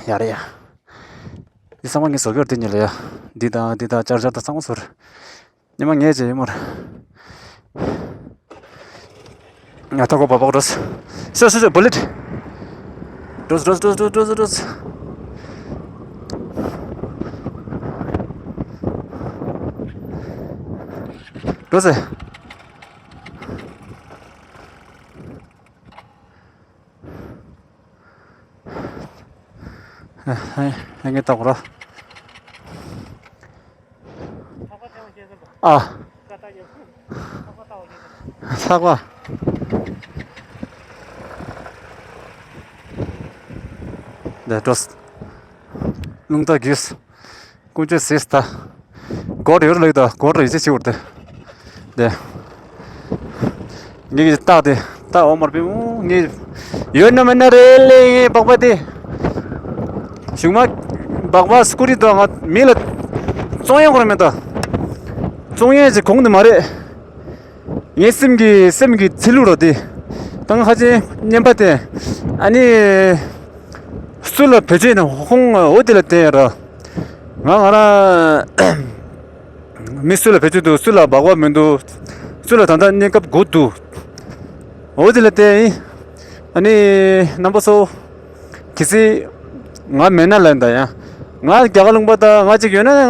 ཡ་རེ་ཡ། འདི་ཚང་མ་ངས་བཟོ་གི་ཡོད་རེད་དེ་ཉིད་ལ་ཡ། འདི་དང་འདི་དང་ཅར་ཅར་དང་ཚང་མ་བཟོ་རེད། ཉི་མ་ངས་བྱས་ཡོད་མ་རེད། ང་ཐོག་གོ་བ་བག་འགྲོ། སོ་སོ་སོ་བུ་ལེད། འགྲོ་འགྲོ་འགྲོ་འགྲོ་འགྲོ། ཨ་ཙི། ཨ་ཧེ་ཧེ་ངས་བལྟ་དགོས་ར། ཨ། ལྷག་པ། འདི་འགྲོ། རླུང་རྟ་རྒྱུགས། ཀུན་སྤྱོད་ཟེར་ད། སྒོར་ཡོད་ལེགས་ད་སྒོར་ཡིད་ཆེས་བྱེད་འུར་ཏེ། དེ། ངེད་ཀྱི་རྟགས་དེ་རྟགས་འོ་མར་པའི་ངེད། ཡོད་ན་མེད་ན་རེད་ལེ་ངའི་སྦག་སྦག་དེ། གཞུག་མ། སྦག་སྦག་སྐུ་རི་དང་ང་མི་ལ། བཙོང་ཡང་ཁོ་ར་མེད་ད། བཙོང་ཡང་ཅིག་གོང་དུ་མ་རེད། ངའི་སེམས་ཀྱི་སེམས་ཀྱི་ཚིལ་ལུ་རོ་དེ། ད་ང་ཁ་ཆེ་སྙན་པ་དེ། ཨ་ནི། སུ་ལ་བེད་སྤྱོད་ན་ཧོང་འོ་དེ་ལ་བསྟན་ཡ་ར། ང་ང་རང་། མི་སུ་ལ་བེད་སྤྱོད་འདུག་སུ་ལ་སྦག་སྦག་མི་འདུག་སུ་ལ་ད་ལྟ་གནས་སྐབས་དགོས་འདུག་འོ་དེ་ལ་བསྟན་ཡིན། ཨ་ནི། རྣམ་པ་ཚོ། གལ་སྲིད། ང་མེད་ན་ལན་ད་ཡ། ང་རྒྱ་གར་ལུང་པ་ད་ང་གཅིག་ཡོད་ན་ང་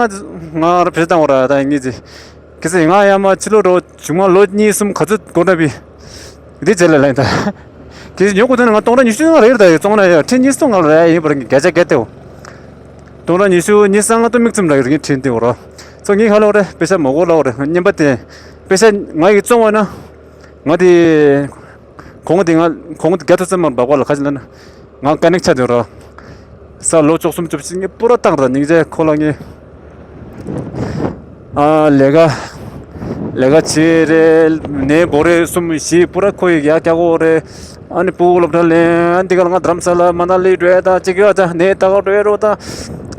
ང་ར་བེད་སྤྱོད་བཏང་བ་ར་ད་ཡིན་གྱི། གལ་སྲིད་ང་ཡ་མ་ཕྱི་ལོགས་འགྲོ་བྱུང་མ་ལོ་གཉིས་གསུམ་ག་ཚོད་འགོར་འདྲ་བི། འདི་རྗེས་ལ་ལན་ད། གལ་སྲིད་ཉོ་དགོས་ན་ང་སྟོང་ཕྲག་ཉི་ཤུ་ཙམ་རེད་ད་ཡོད་བཙོང་ན་ཡ་ཁྲི་ཉི་ཤུ་ཙམ་ང་ལ་རེད་ཡིན་པར་བརྒྱ་ཆ་བརྒྱ་སྟེའོ། སྟོང་ཕྲག་ཉི་ཤུ་ཉི་ཤུ་རྩ་ལྔ་སྟོང་མིག་ཙམ་ར་ཡོད་རྒྱུ་ཁྲིན་ཏེའོ་ར། ཚོ་ངའི་ཁ་ལོ་རེ་པེ་ཤ་མོ་གོ་ལོ་རེ་ཉན་པ་དེ། པེ་ཤ་ང་ཡི་བཙོང་བ་ན། ང་དེ། གོང་དེ་ང་གོང་དེ་བརྒྱ་ཐོ་ཙམ་མར་འབབ་པ་ལ་ཁ་ཅིག་ལ་ན། ང་ཀ་ནེག་ཆ་དེ་ར། ས་ལོ་བཅུ་གསུམ་བཅུ་བཞི་ངས་པུ་ར་བཏང་ར་སྙིང་རྗེ་ཁོ་ལ་ངས། ཨ་ལས་ཀ་ལས་ཀ་བྱེད་རེད་ནས་བོ་རེ་གསུམ་བཞི་པུ་ར་ཁོ་ཡི་ཡ་རྒྱ་གོ་རེད། ཨ་ནི་སྤུ་གུ་སློབ་གྲྭ་ལེན་ཨ་འདི་ག་ལ་ང་དྷ་རམ་ས་ལ་མ་ན་ལི་འགྲོ་ཡ་ད་ཅིག་ཡོད་ད་ནས་ད་ག་འགྲོ་ཡ་རོ་ད།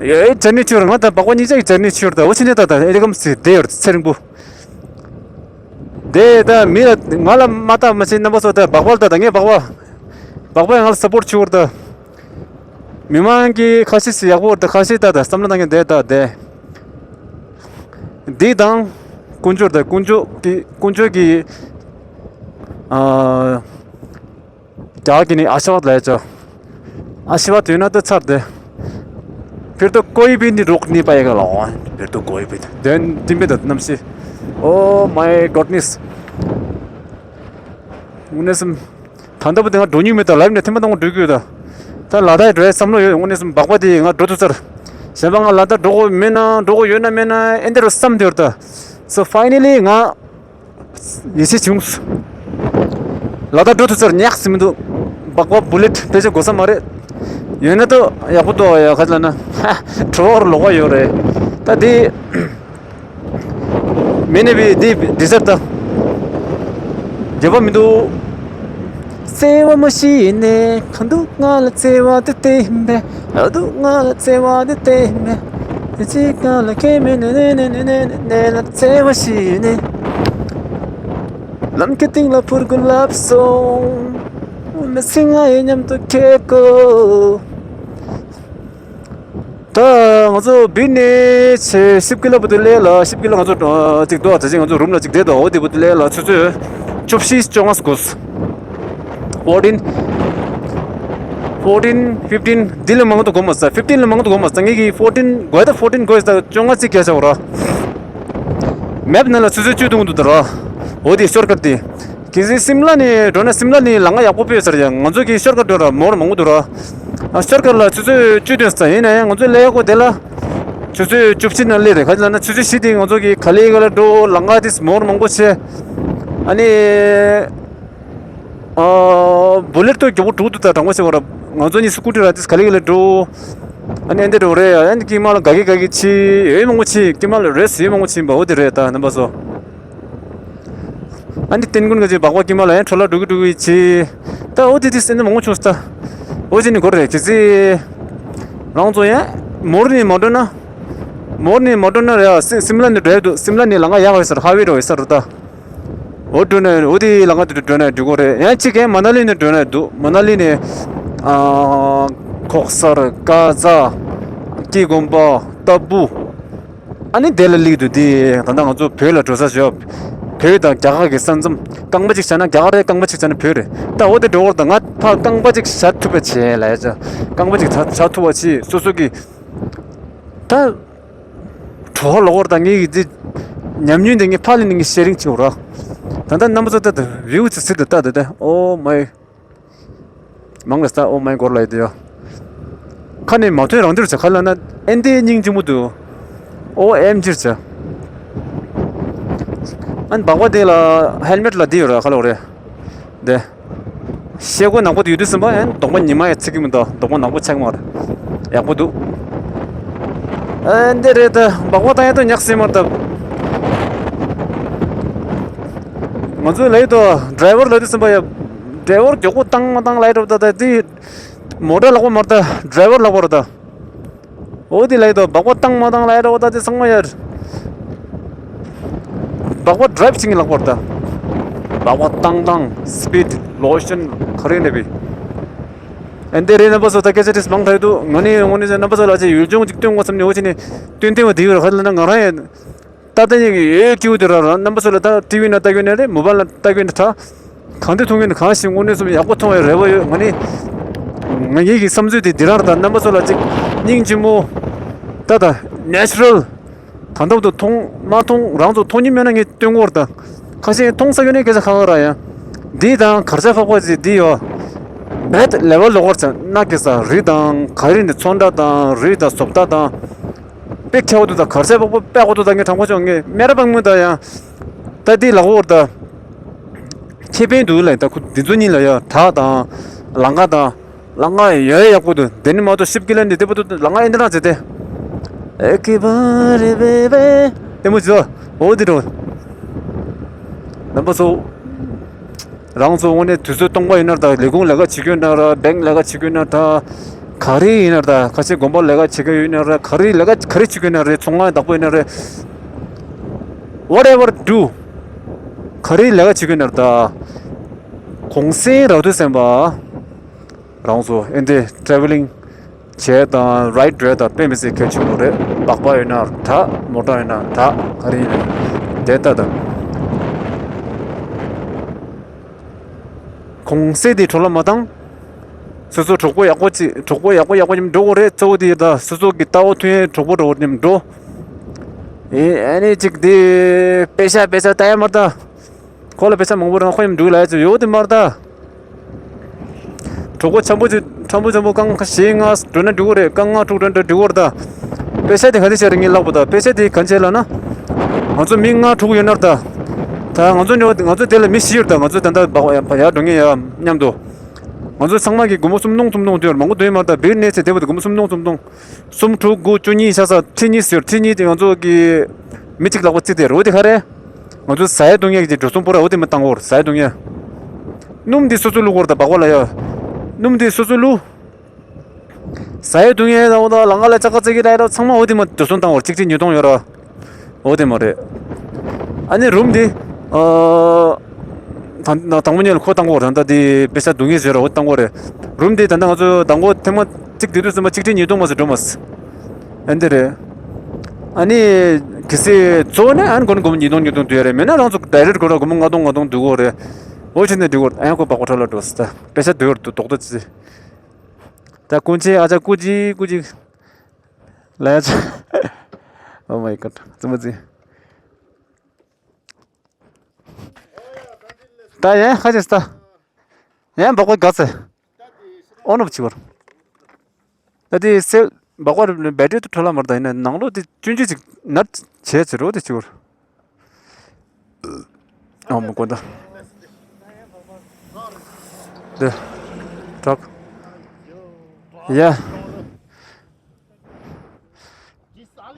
ཡོད་ཅར་ནི་ཆུར་ང་ད་བག་པ་གཉིས་ཆ་གི་ཅར་ནི་ཆུར་ད་འོ་ཕྱི་ནས་ད་ད་ཨེ་རི་ཀམ་སི་དེ་ཡོད་ཚེ་རིང་པོ། དེ་ད་མི་ལ་ང་ལ་མ་བལྟ་མ་ཤེས་རྣམ་པ་ཚོ་ད་སྦག་སྦག་ལ་ད་ད་ངས་སྦག་སྦག་སྦག་སྦག་ཡང་ང་ལ་སབ་པོར་ཆུ་བོར་ད། མི་མང་གི་ཁ་ཤས་སུ་ཡག་པོ་བར་ད་ཁ་ཤས་ད་ད་བསམ་བློ་བཏང་མཁན་དེ་ད་དེ། འདི་དང་དཀོན་མཆོག་ད་དཀོན་མཆོག་གི་དཀོན་མཆོག་གི་ཨ། རྒྱ་གི་ནི་ཨ་ཤི་བ་ལས་ཅོ། ཨ་ཤི་བ་དུས་ན་ད་ཚར་ཏེ། फिर तो कोई भी नहीं रोक नहीं पाएगा ལོ། फिर तो कोई भी དོན་དིམ་པེ་ད་རྣམ་ཤེས། Oh my goodness། དངོས་གནས་སམ། ད་ལྟ་བུ་དེ་ང་འགྲོ་མྱོང་མེད་ད་ལབ་ནས་ཐེངས་མ་དང་པོ་འགྲོ་གི་ཡོད་ད། ད་ལ་དྭགས་འགྲོ་ཡའི་བསམ་བློ་ཡོད་དངོས་གནས་སམ་སྦག་པ་དེ་ང་འགྲོ་ཐུབ་ཚར། གཞན་པ་ང་ལ་དྭགས་འགྲོ་དགོས་མེད་ན་འགྲོ་དགོས་ཡོད་ན་མེད་ན་ཨེ་འདི་རུ་བསམ་དེ་ཡོད་ད། So finally ང་ཡིད་ཆེས་བྱུང་། ལ་དྭགས་འགྲོ་ཐུབ་ཚར་ཉག་སི་མི་འདུག་སྦག་སྦག་བུ་ལེ་ཊི་ཕལ་ཆེར་དགོས་ས་མ་རེད། ཡོད་ན་ད་ཡག་པོ་འདུག་ཡ་ག་ཚོད་ལ་ན། གྲོ་བོར་ལོག་པ་ཡོད་རེད། ད་དེ། མི་ནི་བི་དེ་འདི་ཟེར་ད། རྒྱབ་པ་མི་འདུག་བརྩེ་བ་མ་ཤེས་ནས་གང་འདུག་ང་ལ་བརྩེ་བ་དེ་བསྟན་པས། ཨ་འདུག་ང་ལ་བརྩེ་བ་དེ་བསྟན་པས། དེ་ཅི་གང་ལ་སྐྱེ་མེད་ནས་ནས་ནས་ནས་ནས་ནས་ལ་བརྩེ་བ་ཤེས་ནས། ལམ་གྱི་སྟེང་ལ་འཕུར་དགོས་ལབ་སོང་། མི་ཚེ་ང་ཡི་མཉམ་དུ་ཁེགས་དགོས། ད་ང་ཚོ་བི་ནས་ཆེ་ཤིབ་ཀི་ལ་བུ་དུ་ལེ་ལ་ཤིབ་ཀི་ལ་ང་ཚོ་ཅིག་འདུག་ད་ཅིག་ང་ཚོ་རུམ་ལ་ཅིག་བསྡད་དོ་འོ་དེ་བུ་དུ་ལེ་ལ་ཆུ་ཚོད་བཅུ་བཞི་བཅོ་ལྔ་སྐོར། Fourteen, fourteen, fifteen འདི་ལས་མང་དུ་གོ་མ་ས་fifteen ལས་མང་དུ་གོ་མ་ས་ངེད་ཀྱི་fourteen དགོས་ད་fourteen དགོས་ད་བཅོ་ལྔ་ཅིག་བརྒྱབ་བྱ་བ་ར། མེབ་ནང་ལ་ཆུ་ཚོད་བཅུ་འདུག་འདུག་ད་ར། འོ་དེ་ཤོར་ཀཊ་དེ། གལ་སྲིད་སིམ་ལ་ནས་འགྲོ་ན་སིམ་ལ་ནས་ལམ་ཁ་ཡག་པོ་སྤོས་ཚར་ཡང་ང་ཚོ་གི་ཤོར་ཀཊ་འགྲོ་ར་མོར་མང་པོ་འདུག་ར། ཨ་ཤོར་ཀཊ་ལ་ཆུ་ཚོད་བཅུ་ཐོན་ས་ཡིན་ན་ཡང་ང་ཚོ་སླེབས་ཡག་གོ་དེ་ལ། ཆུ་ཚོད་བཅུ་བཞི་ནང་སླེབས་རེད་ག་ཅི་ལབ་ན་ཆུ་ཚོད་བཞི་དེ་ང་ཚོ་གི་ག་ལེ་ག་ལ་འགྲོ་ལམ་ཁ་དེ་མོར་མང་པོ་ཆེ། ཨ་ནི། ཨ་བུ་ལེཊ་ཏོ་མགྱོགས་པོ་འགྲོ་འདུག་ད་དྲང་པོ་བཤད་པ་ར་ང་ཚོ་གཉིས་སི་ཀུ་ཊི་ར་དེ་ག་ལེ་ག་ལེ་འགྲོ། ཨ་ནི་ཨེ་འདྲ་འགྲོ་རེད་ཨ་ནི་ཀི་མ་ལ་ག་གི་ག་གི་ཆི་ཡོད་མང་པོ་ཆི་ཀི་མ་ལ་རེས་ཡོད་མང་པོ་ཆི་བ་འོ་དེ་རེད་ད་རྣམ་པ་ཚོ། ཨ་ནི་ཏན་ཀུན་ག་ཅིག་སྦག་སྦག་ཀི་མ་ལ་ཡང་འཕྲོ་བརླག་འགྲོ་གི་འགྲོ་གི་ཆི། ད་འོ་དེ་དེ་སེམས་ནི་མང་པོ་བྱུང་སོང་ད། འོ་ཅི་ནི་གོ་རེད་གི་ཚི། རང་ཚོ་ཡང་མོར་ནི་མ་འགྲོ་ན། མོར་ནི་མ་འགྲོ་ན་རེད་ཨ་སི་སིམ་ལ་ནི་འགྲོ་ཡ་འདུག་སིམ་ལ་ནི་ལམ་ཁ་ཡག་རེད་ཟེར་ཧ་ཝེ་རེད་ཟེར་ད། འོ་འགྲོ་ན་འོ་དེ་ལམ་ཁ་དེ་འགྲོ་ན་འགྲིག་གོ་རེད་ཡང་གཅིག་གན་མ་ན་ལི་ནས་འགྲོ་ན་འདུག་མ་ན་ལི་ནས། ཨ་ཁོག་སར་ཀ་ཛ། ཀི་གོམ་པ་ཏ་བུ། ཨ་ནི་དེ་ལ་སླེབས་འདུག་དེ་ད་ལྟ་ང་ཚོ་བོད་ལ་འགྲོ་ས་ཞོག་བོད་དང་རྒྱ་གར་གྱི་ས་མཚམས་རྐང་པ་གཅིག་བྱས་ན་རྒྱ་གར་རེད་རྐང་པ་གཅིག་བྱས་ན་བོད་རེད་ད་འོ་དེ་འགྲོ་བར་ད་ང་ཕར་རྐང་པ་གཅིག་བྱ་ཐུབ་པ་བྱས་ལ་ཡ་ཅག་རྐང་པ་གཅིག་བྱ་ཐུབ་པ་བྱས་སོ་སོ་གི་ད། གྲོགས་ལོག་པར་དང་ངེད་ཀྱི་འདི་ ཉམས་མྱོང་དེ་ངས་ཕར་ལེན་ནས་ངས་ཤེར་རིང་བྱེད་འོ་ར། ད་ལྟ་རྣམ་པ་ཚོ་ལྟ་དང་བིའུ་ཚོ་ཟིག་ཏུ་ལྟ་དང་ད་ཨོ་མའི། མང་ལ་ས་ཨོ་མའི་གོར་ལ་ཡི་དེ་ཡོ། ཁ་ནས་མ་ཐོན་རང་འདིར་བྱ་ཁ་ལ་ན་ཨེན་དེ་སྙིང་རྗེ་མོ་འདུག་ཨོ་ཨེམ་ཇིར་བྱ། ཨན་སྦག་པ་དེ་ལ་ཧེལ་མེད་ལ་དེ་ཡོད་ར་ཁ་ལོ་རེད། དེ། ཤེལ་སྒོ་ནག་པོ་དེ་ཡོད་དུས་ཟིན་པ་ཨན་གདོང་པ་ཉི་མ་ཡ་ཚིག་གི་མི་འདུག་གདོང་པ་ནག་པོ་ཆགས་མ་རེད། ཡག་པོ་འདུག་ཨན་དེ་རེད་ད་སྦག་པ་བཏང་ཡ་ད་ཉག་སེ་མར་ད། ང་ཚོའི་ལའི་དོ་ཌ་རའི་ཝར་ལ་དུས་ཟིན་པ་ཡ། ཌ་རའི་ཝར་མགྱོགས་པོ་བཏང་མ་བཏང་ལའི་འགྲོ་ད་ད་དེ། མོ་ཊ་ལག་པ་མར་ད་ཌ་རའི་ཝར་ལག་པ་རེད་ད། འོ་དེ་ལའི་དོ་སྦག་པ་བཏང་མ་བཏང་ལའི་འགྲོ་ད་དེ་ཚང་མ་ཡ། སྦག་པ་ཌ་རའིབ་བྱེད་མཁན་ལག་པ་རེད་ད། སྦག་པ་བཏང་བཏང་སི་པིཌ་ལོ་ཤན་ག་རེ་འདྲ་བི། ཨན་དེ་རེད་རྣམ་པ་ཚོ་ད་སྐད་ཆ་དྲིས་མང་ཐལ་འདུག་ང་ནི་ངོ་ནི་རྣམ་པ་ཚོ་ལ་ཅིག་ཡུལ་ལྗོངས་ཅིག་སྟོན་དགོས་བསམ་ནས་འོ་ཅི་ནས་སྟོན་ཏེ་བ་དེ་ཡོད་ར་ཁ་ལ་ན་ང་རང་ཡང་ད་ལྟ་ཉིད་ཀྱི་ཡོད་སྐྱིད་དེ་ར་ར་རྣམ་པ་ཚོ་ལ་ད་ཊི་བི་ན་ལྟ་གི་ཡོད་ན་རེད་མོ་བལ་ལ་ལྟ་གི་ཡོད་ན་ད་གང་དུ་མཐོང་གི་ཡོད་ན་གང་ཞིག་དངོས་གནས་སོ་ཡག་པོ་མཐོང་བའི་རེ་བ་ཡོད། ང་ནི་ང་ཡིད་ཀྱི་བསམ་ཚུལ་དེ་འདི་རང་ར་ད་རྣམ་པ་ཚོ་ལ་ཅིག་སྙིང་རྗེ་མོ་ད་ད་ནེ་ཅུ་རལ། ད་འདབ་ཏུ་མཐོང་མ་མཐོང་རང་ཚོ་མཐོང་ཉིན་མེད་ན་ངས་སྟོན་གོ་ར་ད། ཁ་ཤས་མཐོང་ས་ཡོད་ནས་སྐད་ཆ་ཁ་ཁ་ར་ཡ། འདི་དང་གར་ཆ་ཕག་པ་ཅིག་འདི་ཡོད། བེད་ལེ་བལ་ལོག་བར་ཆ་ན་གེ་ས་རི་དང་ག་རི་ནས་ཚོན་ཁྲ་དང་རི་དང་བཟོ་ལྟ་དང་། དཔེ་ཁྱད་པར་དུ་དང་གར་ཆ་ཕག་པ་དཔེ་གོ་དུ་དང་ངས་དྲང་པོ་ཆོག་ངས་སྨད་ར་པང་མོ་དང་ཡང་། ད་འདི་ལག་འོར་ད། ཁེ་ཕན་འདུག་ལ་ད་ཁུ་འདི་ཚོ་གཉིས་ལ་ཡ་བྲག་དང་ལང་ཀ་དང་། ལ་ང་ཡོད་ཡག་པོ་འདུག་དེ་ནི་མ་གཏོགས་ཤིབ་ཀི་ལ་འདི་དེ་པོ་འདུག་ལ་ང་ཨེ་འདི་རང་བྱེད་དེ། ཨེ་ཀི་བ་རེ་བེ་བེ། ལྟད་མོ་བྱེད། འོ་འདི་འགྲོ། རྣམ་པ་ཚོ། རང་ཚོ་དངོས་གནས་དུས་ཚོད་སྟོང་པ་ཡིན་ན་ད་ལས་ཁུངས་ལས་ཀ་བྱེད་ཀྱི་ཡོད་ན་ར་བེང་ལས་ཀ་བྱེད་ཀྱི་ཡོད་ན་ད། ག་རེ་ཡིན་ན་ད་ཁ་ཤས་དགོན་པ་ལས་ཀ་བྱེད་ཀྱི་ཡོད་ན་ར་ག་རེ་ལས་ཀ་ག་རེ་བྱེད་ཀྱི་ཡོད་ན་རེད་ཚོང་ཁང་བདག་པོ་ཡིན་ན་རེད། Whatever do། ག་རེ་ལས་ཀ་བྱེད་ཀྱི་ཡོད་ན་ར་ད། གུང་སེང་རག་དུས་ཙམ་པ། རང་ཚོ་ཨེ་འདྲའི་ཊ་རེ་ཝེ་ལིང་བྱས་དང་རའེ་ཌི་བྱས་དང་དཔེ་མི་སྲིད་གལ་ཆེན་པོ་རེད། སྦག་སྦག་ཡོད་ན་དྲག་མོ་ཊ་ཡོད་ན་དྲག་ག་རེ་ཡིན་ན་དེ་ལྟ་དང་། གུང་སེང་དེ་འཕྲོ་བརླག་མ་བཏང་། སོ་སོ་གྲོགས་པོ་ཡག་པོ་ཅིག་གྲོགས་པོ་ཡག་པོ་ཡག་པོ་མཉམ་འགྲོ་དགོས་རེད། གཙོ་བོ་དེ་ད་སོ་སོ་གི་ལྟ་བ་མཐུན་ཡས་གྲོགས་པོ་འགྲོ་མཉམ་འགྲོ། ཨེ་ཨ་ནི་ཅིག་དེ་པེ་ཤ་པེ་ཤ་ལྟ་ཡ་མ་ལྟ། ཁོ་ལ་པེ་ཤ་མང་པོ་རང་ཁོ་ཡང་འབྲུག་ལ་ཡ་ཅིག་ཡོད་དེ་མར་ད། གྲོགས་པོ་འཆམ་པོ་ཅིག་འཆམ་པོ་འཆམ་པོ་རྐང་བཞི་ལྔ་འགྲོ་ན་འགྲིག་གི་རེད། རྐང་ལྔ་དྲུག་འགྲོ་ན་འགྲིག་གི་རེད་ད། པེ་ཤ་དེ་ག་འདྲ་བྱས་རེད་ངས་ལབ་པ་ད། པེ་ཤ་དེ་ག་འདྲ་བྱས་ལབ་ན། ང་ཚོ་མི་ལྔ་དྲུག་ཡོད་ན་ར་ད། ད་ང་ཚོ་ནི་ང་ཚོ་དེ་ལ་མི་བཞི་ཡོད་ར་ད། ང་ཚོ་ད་ལྟ་བག་ཡ་འགྲོ་མཁན་ཡ་མཉམ་དུ། ང་ཚོ་ཚང་མ་གི་སྒོར་མོ་སུམ་སྟོང་སུམ་སྟོང་དུ་ཡོད་ར་མང་པོ་འདུག་ཡོད་མ་རེད་ད། བིར་གནས་ཚེ་དེ་བ་དེ་སྒོར་མོ་སུམ་སྟོང་སུམ་སྟོང་། སུམ་དྲུག་དགུ་བཅུ་གཉིས་ཆ་ས་ཁྲི་གཉིས་ཟེར། ཁྲི་གཉིས་དེ་ང་ཚོ་གི་མི་གཅིག་ལག་པ་གཅིག་དེ་རོ་དེ་ག་རེ། ང་ཚོ་ཟ་ཡ་བཏུང་ཡ་གི་འགྲོ་སོང་པོ་ར་འོ་དེ་མ་བཏང་བོར་ཟ་ཡ་བཏུང་ཡ། སྣུམ་དེ་སོ་སོ་བླུག་བོར་ད་སྦག་སྦག་ལ་ཡ། སྣུམ་དེ་སོ་སོ་བླུག་ཟ་ཡ་བཏུང་ཡ་ད་འོ་ད་ལང་ཀ་ལ་ལྕགས་ཀ་རྩེ་གི་ར་ཡ་ད་ཚང་མ་འོ་དེ་མ་འགྲོ་སོང་བཏང་བོར་གཅིག་གཅིག་ཉིས་སྟོང་ཡོད་ར། འོ་དེ་མ་རེད། ཨ་ནི་རུམ་དེ། ཨ། དང་དང་པོ་ཉིད་ལ་ཁོ་བཏང་གོ་རེད། ད་ལྟ་དེ་པེ་ཤ་བསྡུ་ངེས་བཟོས་ར་འོ་བཏང་གོ་རེད། རུམ་དེ་ད་ལྟ་ང་ཚོ་དང་པོ་ཐེངས་མ་གཅིག་དེ་དུས་ཙམ་པ་ཆིག་ཁྲི་ཉིས་སྟོང་མ་ཟེར་འགྲོ་མ་སྲིད། ཨ་འདི་རེད། ཨ་ནི་གལ་སྲིད་གཙོ་བོ་ནི་ཨ་ནི་དགོན་སྒོར་མོ་ཉིས་སྟོང་ཉིས་སྟོང་བསྡུ་ཡ་རེད། མེད་ན་རང་ཚོ་ཌའི་རེག་གོ་ར་སྒོར་མོ་ལྔ་སྟོང་ལྔ་སྟོང་བསྡུ་གོ་རེད། འོ་བྱས་ནས་འགྲིག་གོ་རེད། ཨ་ཡང་ཁོ་སྦག་སྦག་ཁྲ་ལ་འགྲོ་སྲིད་ད། པེ་ཤ་བསྡུ་ཡོད་འདུག་རྡོག་རྡོག་ཙི། ད་ཀུན་མཁྱེན་ཨ་ཅག་སྐུ་མཁྱེན་སྐུ་མཁྱེན། ལ་ཡ་ཅག Oh my God. ཙི་མ་ཙི། ད་ཡན་ཁ་ཅིག་ད། ཡན་སྦག་སྦག་ག་ཚེ། ཨོ་ནོབ་ཆི་བར། ད་དེ་སེལ་སྦག་སྦག་རེད་བེ་ཊི་རི་དུ་འཕྲོ་བརླག་མར་ད་ཡིན་ན་ནང་ལོགས་དེ་ཅུན་ཅུ་ཅིག་ནར་བྱས་ཚེ་རོ་དེ་ཆི་བར། ཨོ་མི་གོ་ད། དེ། ཊག་ཡ།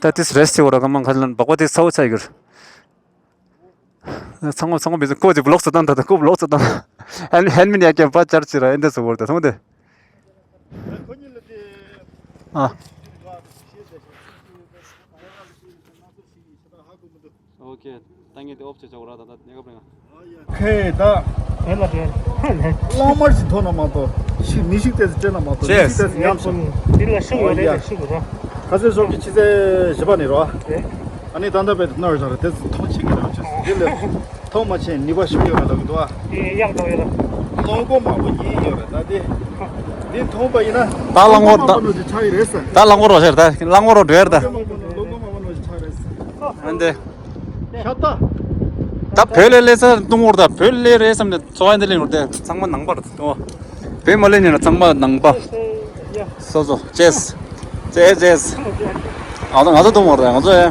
ད་དེ་རེས་ཆི་བར་ག་མང་ཁ་ལན་སྦག་སྦག་དེ་ཚ་བོ་ཚ་ཡི་གིར། ཚང་མ་ཚང་མ་བི་ཟི་ཀོ་ཅི་བི་ལོག་ཚོ་བཏང་ད་ད་ཀོ་བི་ལོག་ཚོ་བཏང་། ཧན་ཧན་མིན་ཡ་ཀྱ་པ་ཅར་ཅི་ར་ཨེ་འདྲ་སོ་བོར་ད་ཐོང་དེ། ཨ། ཨོ་ཁེ། ད་ངས་དེ་ཨོཕ་བྱེད་ཆོག་ར་ད་ད་ཉེ་ག་པ་རེད་ང་། ཁེ་ད། དེ་ལ་དེ། གླང་དམར་ཞིག་ཐོན་ན་མ་གཏོགས་ཤིག་མི་ཤིག་ཏེ་སྤྲད་ན་མ་གཏོགས་མི་ཤིག་ཏེ་ཉམས་སོང་། དེ་ལ་ཤུགས་ཡོད་རེད་ཤུགས་ཡོད་ར། ཁ་སང་ཞོགས་ཀྱི་ཕྱི་ཚེས་བཞི་པ་ནས་རོ། རེད། ཨ་ནི་ད་ལྟ་བས་ནར་བཞག་རེད་དེ་ཚོ་ཐོང་ཆེ་གི་རང་ཆེ་དེ་ལས་ཐོང་མ་ཆེ་ནི་བ་ཤུགས་ཡོད་ར་ལབ་གི་འདུག་ཨ། དེ་གཡག་འདྲ་ཡོད་ར། ལོ་མགོ་མང་པོ་ཡིན་ཡོད་ར་ད་དེ། འདི་ཐོང་པ་ཡིན་ན། ད་གླང་མགོ་ད། ལོ་མགོ་མང་པོ་ནོ་ཅི་ཆགས་ཡི་རེད་ས། ད་གླང་མགོ་རོ་ཟེར་ད་གླང་མགོ་རོ་འགྲོ་ཡར་ད། ལོ་མགོ་མང་པོ་ནོ་ཅི་ཆགས་རེད་ས། ཨ་འདི། ཁྱབ་ད། ད་བོད་ལས་ལས་ས་གཏོང་བར་ད་བོད་ལས་རེད་བསམ་ནས་འཚོ་བ་འདི་ལེན་བར་ད་ཚང་མ་ནང་པར་གཏོང་བ། བོད་མ་ལེན་ཉན་ན་ཚང་མ་ནང་པ། སོ་སོ་ཅེས། ཅེས་ཅེས། ང་ཚོ་ང་ཚོ་གཏོང་བར་ད་ང་ཚོ་ཡ།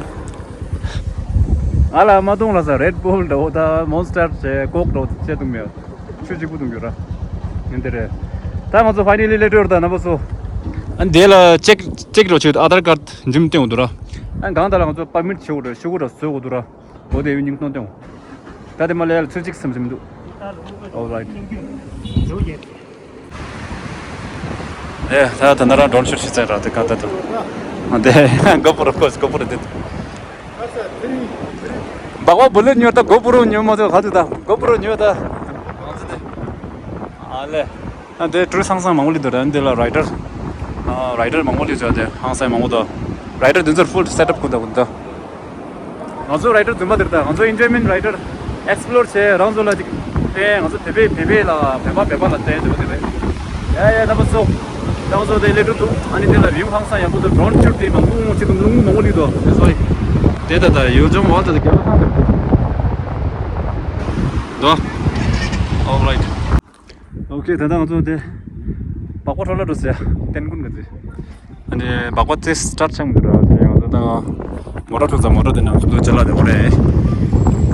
ང་ལ་མ་གཏོང་ལ་ས་Red Bull་འདྲ་བོ་ད་Monster་བྱས་Coke་འདྲ་བོ་བྱས་གཏོང་མེད། ཆུ་གཅིག་པུ་གཏོང་རྒྱུ་ར། ཡིན་དེ་རེད། ད་ང་ཚོ་finally་ལས་སྤྲོད་ད་རྣམ་པ་ཚོ། ཨ་འདི་ལ་ཅེག་ཅེག་རོ་ཆུ་ཨ་དར་ཀར་འཇིམ་སྟོན་འདུག་ར། ཨ་གང་ད་ལ་ང་ཚོ་པར་མིཊ་བྱེད་དགོས་ར་ཤུ་གུ་ར་བཟོ་དགོས་འདུག་ར། འོ་དེ་ཡོད་སྙིང་སྟོང་སྟོན། ད་དེ་མ་ལས་ལ་ཚུར་གཅིག་སམ་སམ་འདུག Alright། ཨེ་ད་ད་ན་རང་drone shoot་ཤི་ཚར་ར་དེ་གང་ད་དུ། ཨ་དེ་GoPro of course GoPro་དེ། སྦག་སྦག་བུ་ལོན་ཉོ་ད་GoPro་ཉོ་མ་ཐུབ་ག་ཐུབ་ད་GoPro་ཉོ་ད། ཨ་ལེ། ཨ་དེ་གྲུ་ཧང་སང་མང་པོ་ལི་འདུག་ར་འདི་ལ་rider། ཨ་rider་མང་པོ་ལི་འདུག་དེ་ཧང་སང་མང་པོ་འདུག rider་དེ་ཚོར་full setup་གོ་ད་གོ་ད། ང་ཚོ་rider་རྫུན་མ་དེར་ད་ང་ཚོ་enjoyment rider explore་བྱས་རང་ཚོ་ལ་ཅིག་བསྟན་ང་ཚོ་བོད་པའི་བོད་པའི་ལ་བོད་པ་བོད་པ་ལ་བསྟན་འདོད་པ་དེ་རེད། ཡ་ཡ་རྣམ་པ་ཚོ། རང་ཚོ་དེ་ལས་གྲུབ་འདུག་ཨ་ནི་དེ་ལ་view་ཧང་སང་ཡག་པོ་འདུག drone shoot་དེ་མང་པོ་ཅིག་ལུང་མང་པོ་ལི་འདུག་དེ་ཚོ་དེ་ད་ད་ཡོ་ལྗོངས་བ་ད་ད་རྒྱ་ལ་ཐང་འདུག Alright། Okay་ད་ལྟ་ང་ཚོ་དེ་སྦག་སྦག་འཕྲོ་བརླག་འགྲོ་ཟེར་ཏན་ཀུན་ག་ཚོད། ཨ་ནི་སྦག་སྦག་དེ་start་ཆགས་མི་འདུག་ར་དེ་ང་ཚོ་ད་མོ་ཊ་འཁྲུག་ཙང་མོ་ཊ་དེ་ནང་ཚུད་ཅ་ལག་དེ་འོ་རེད།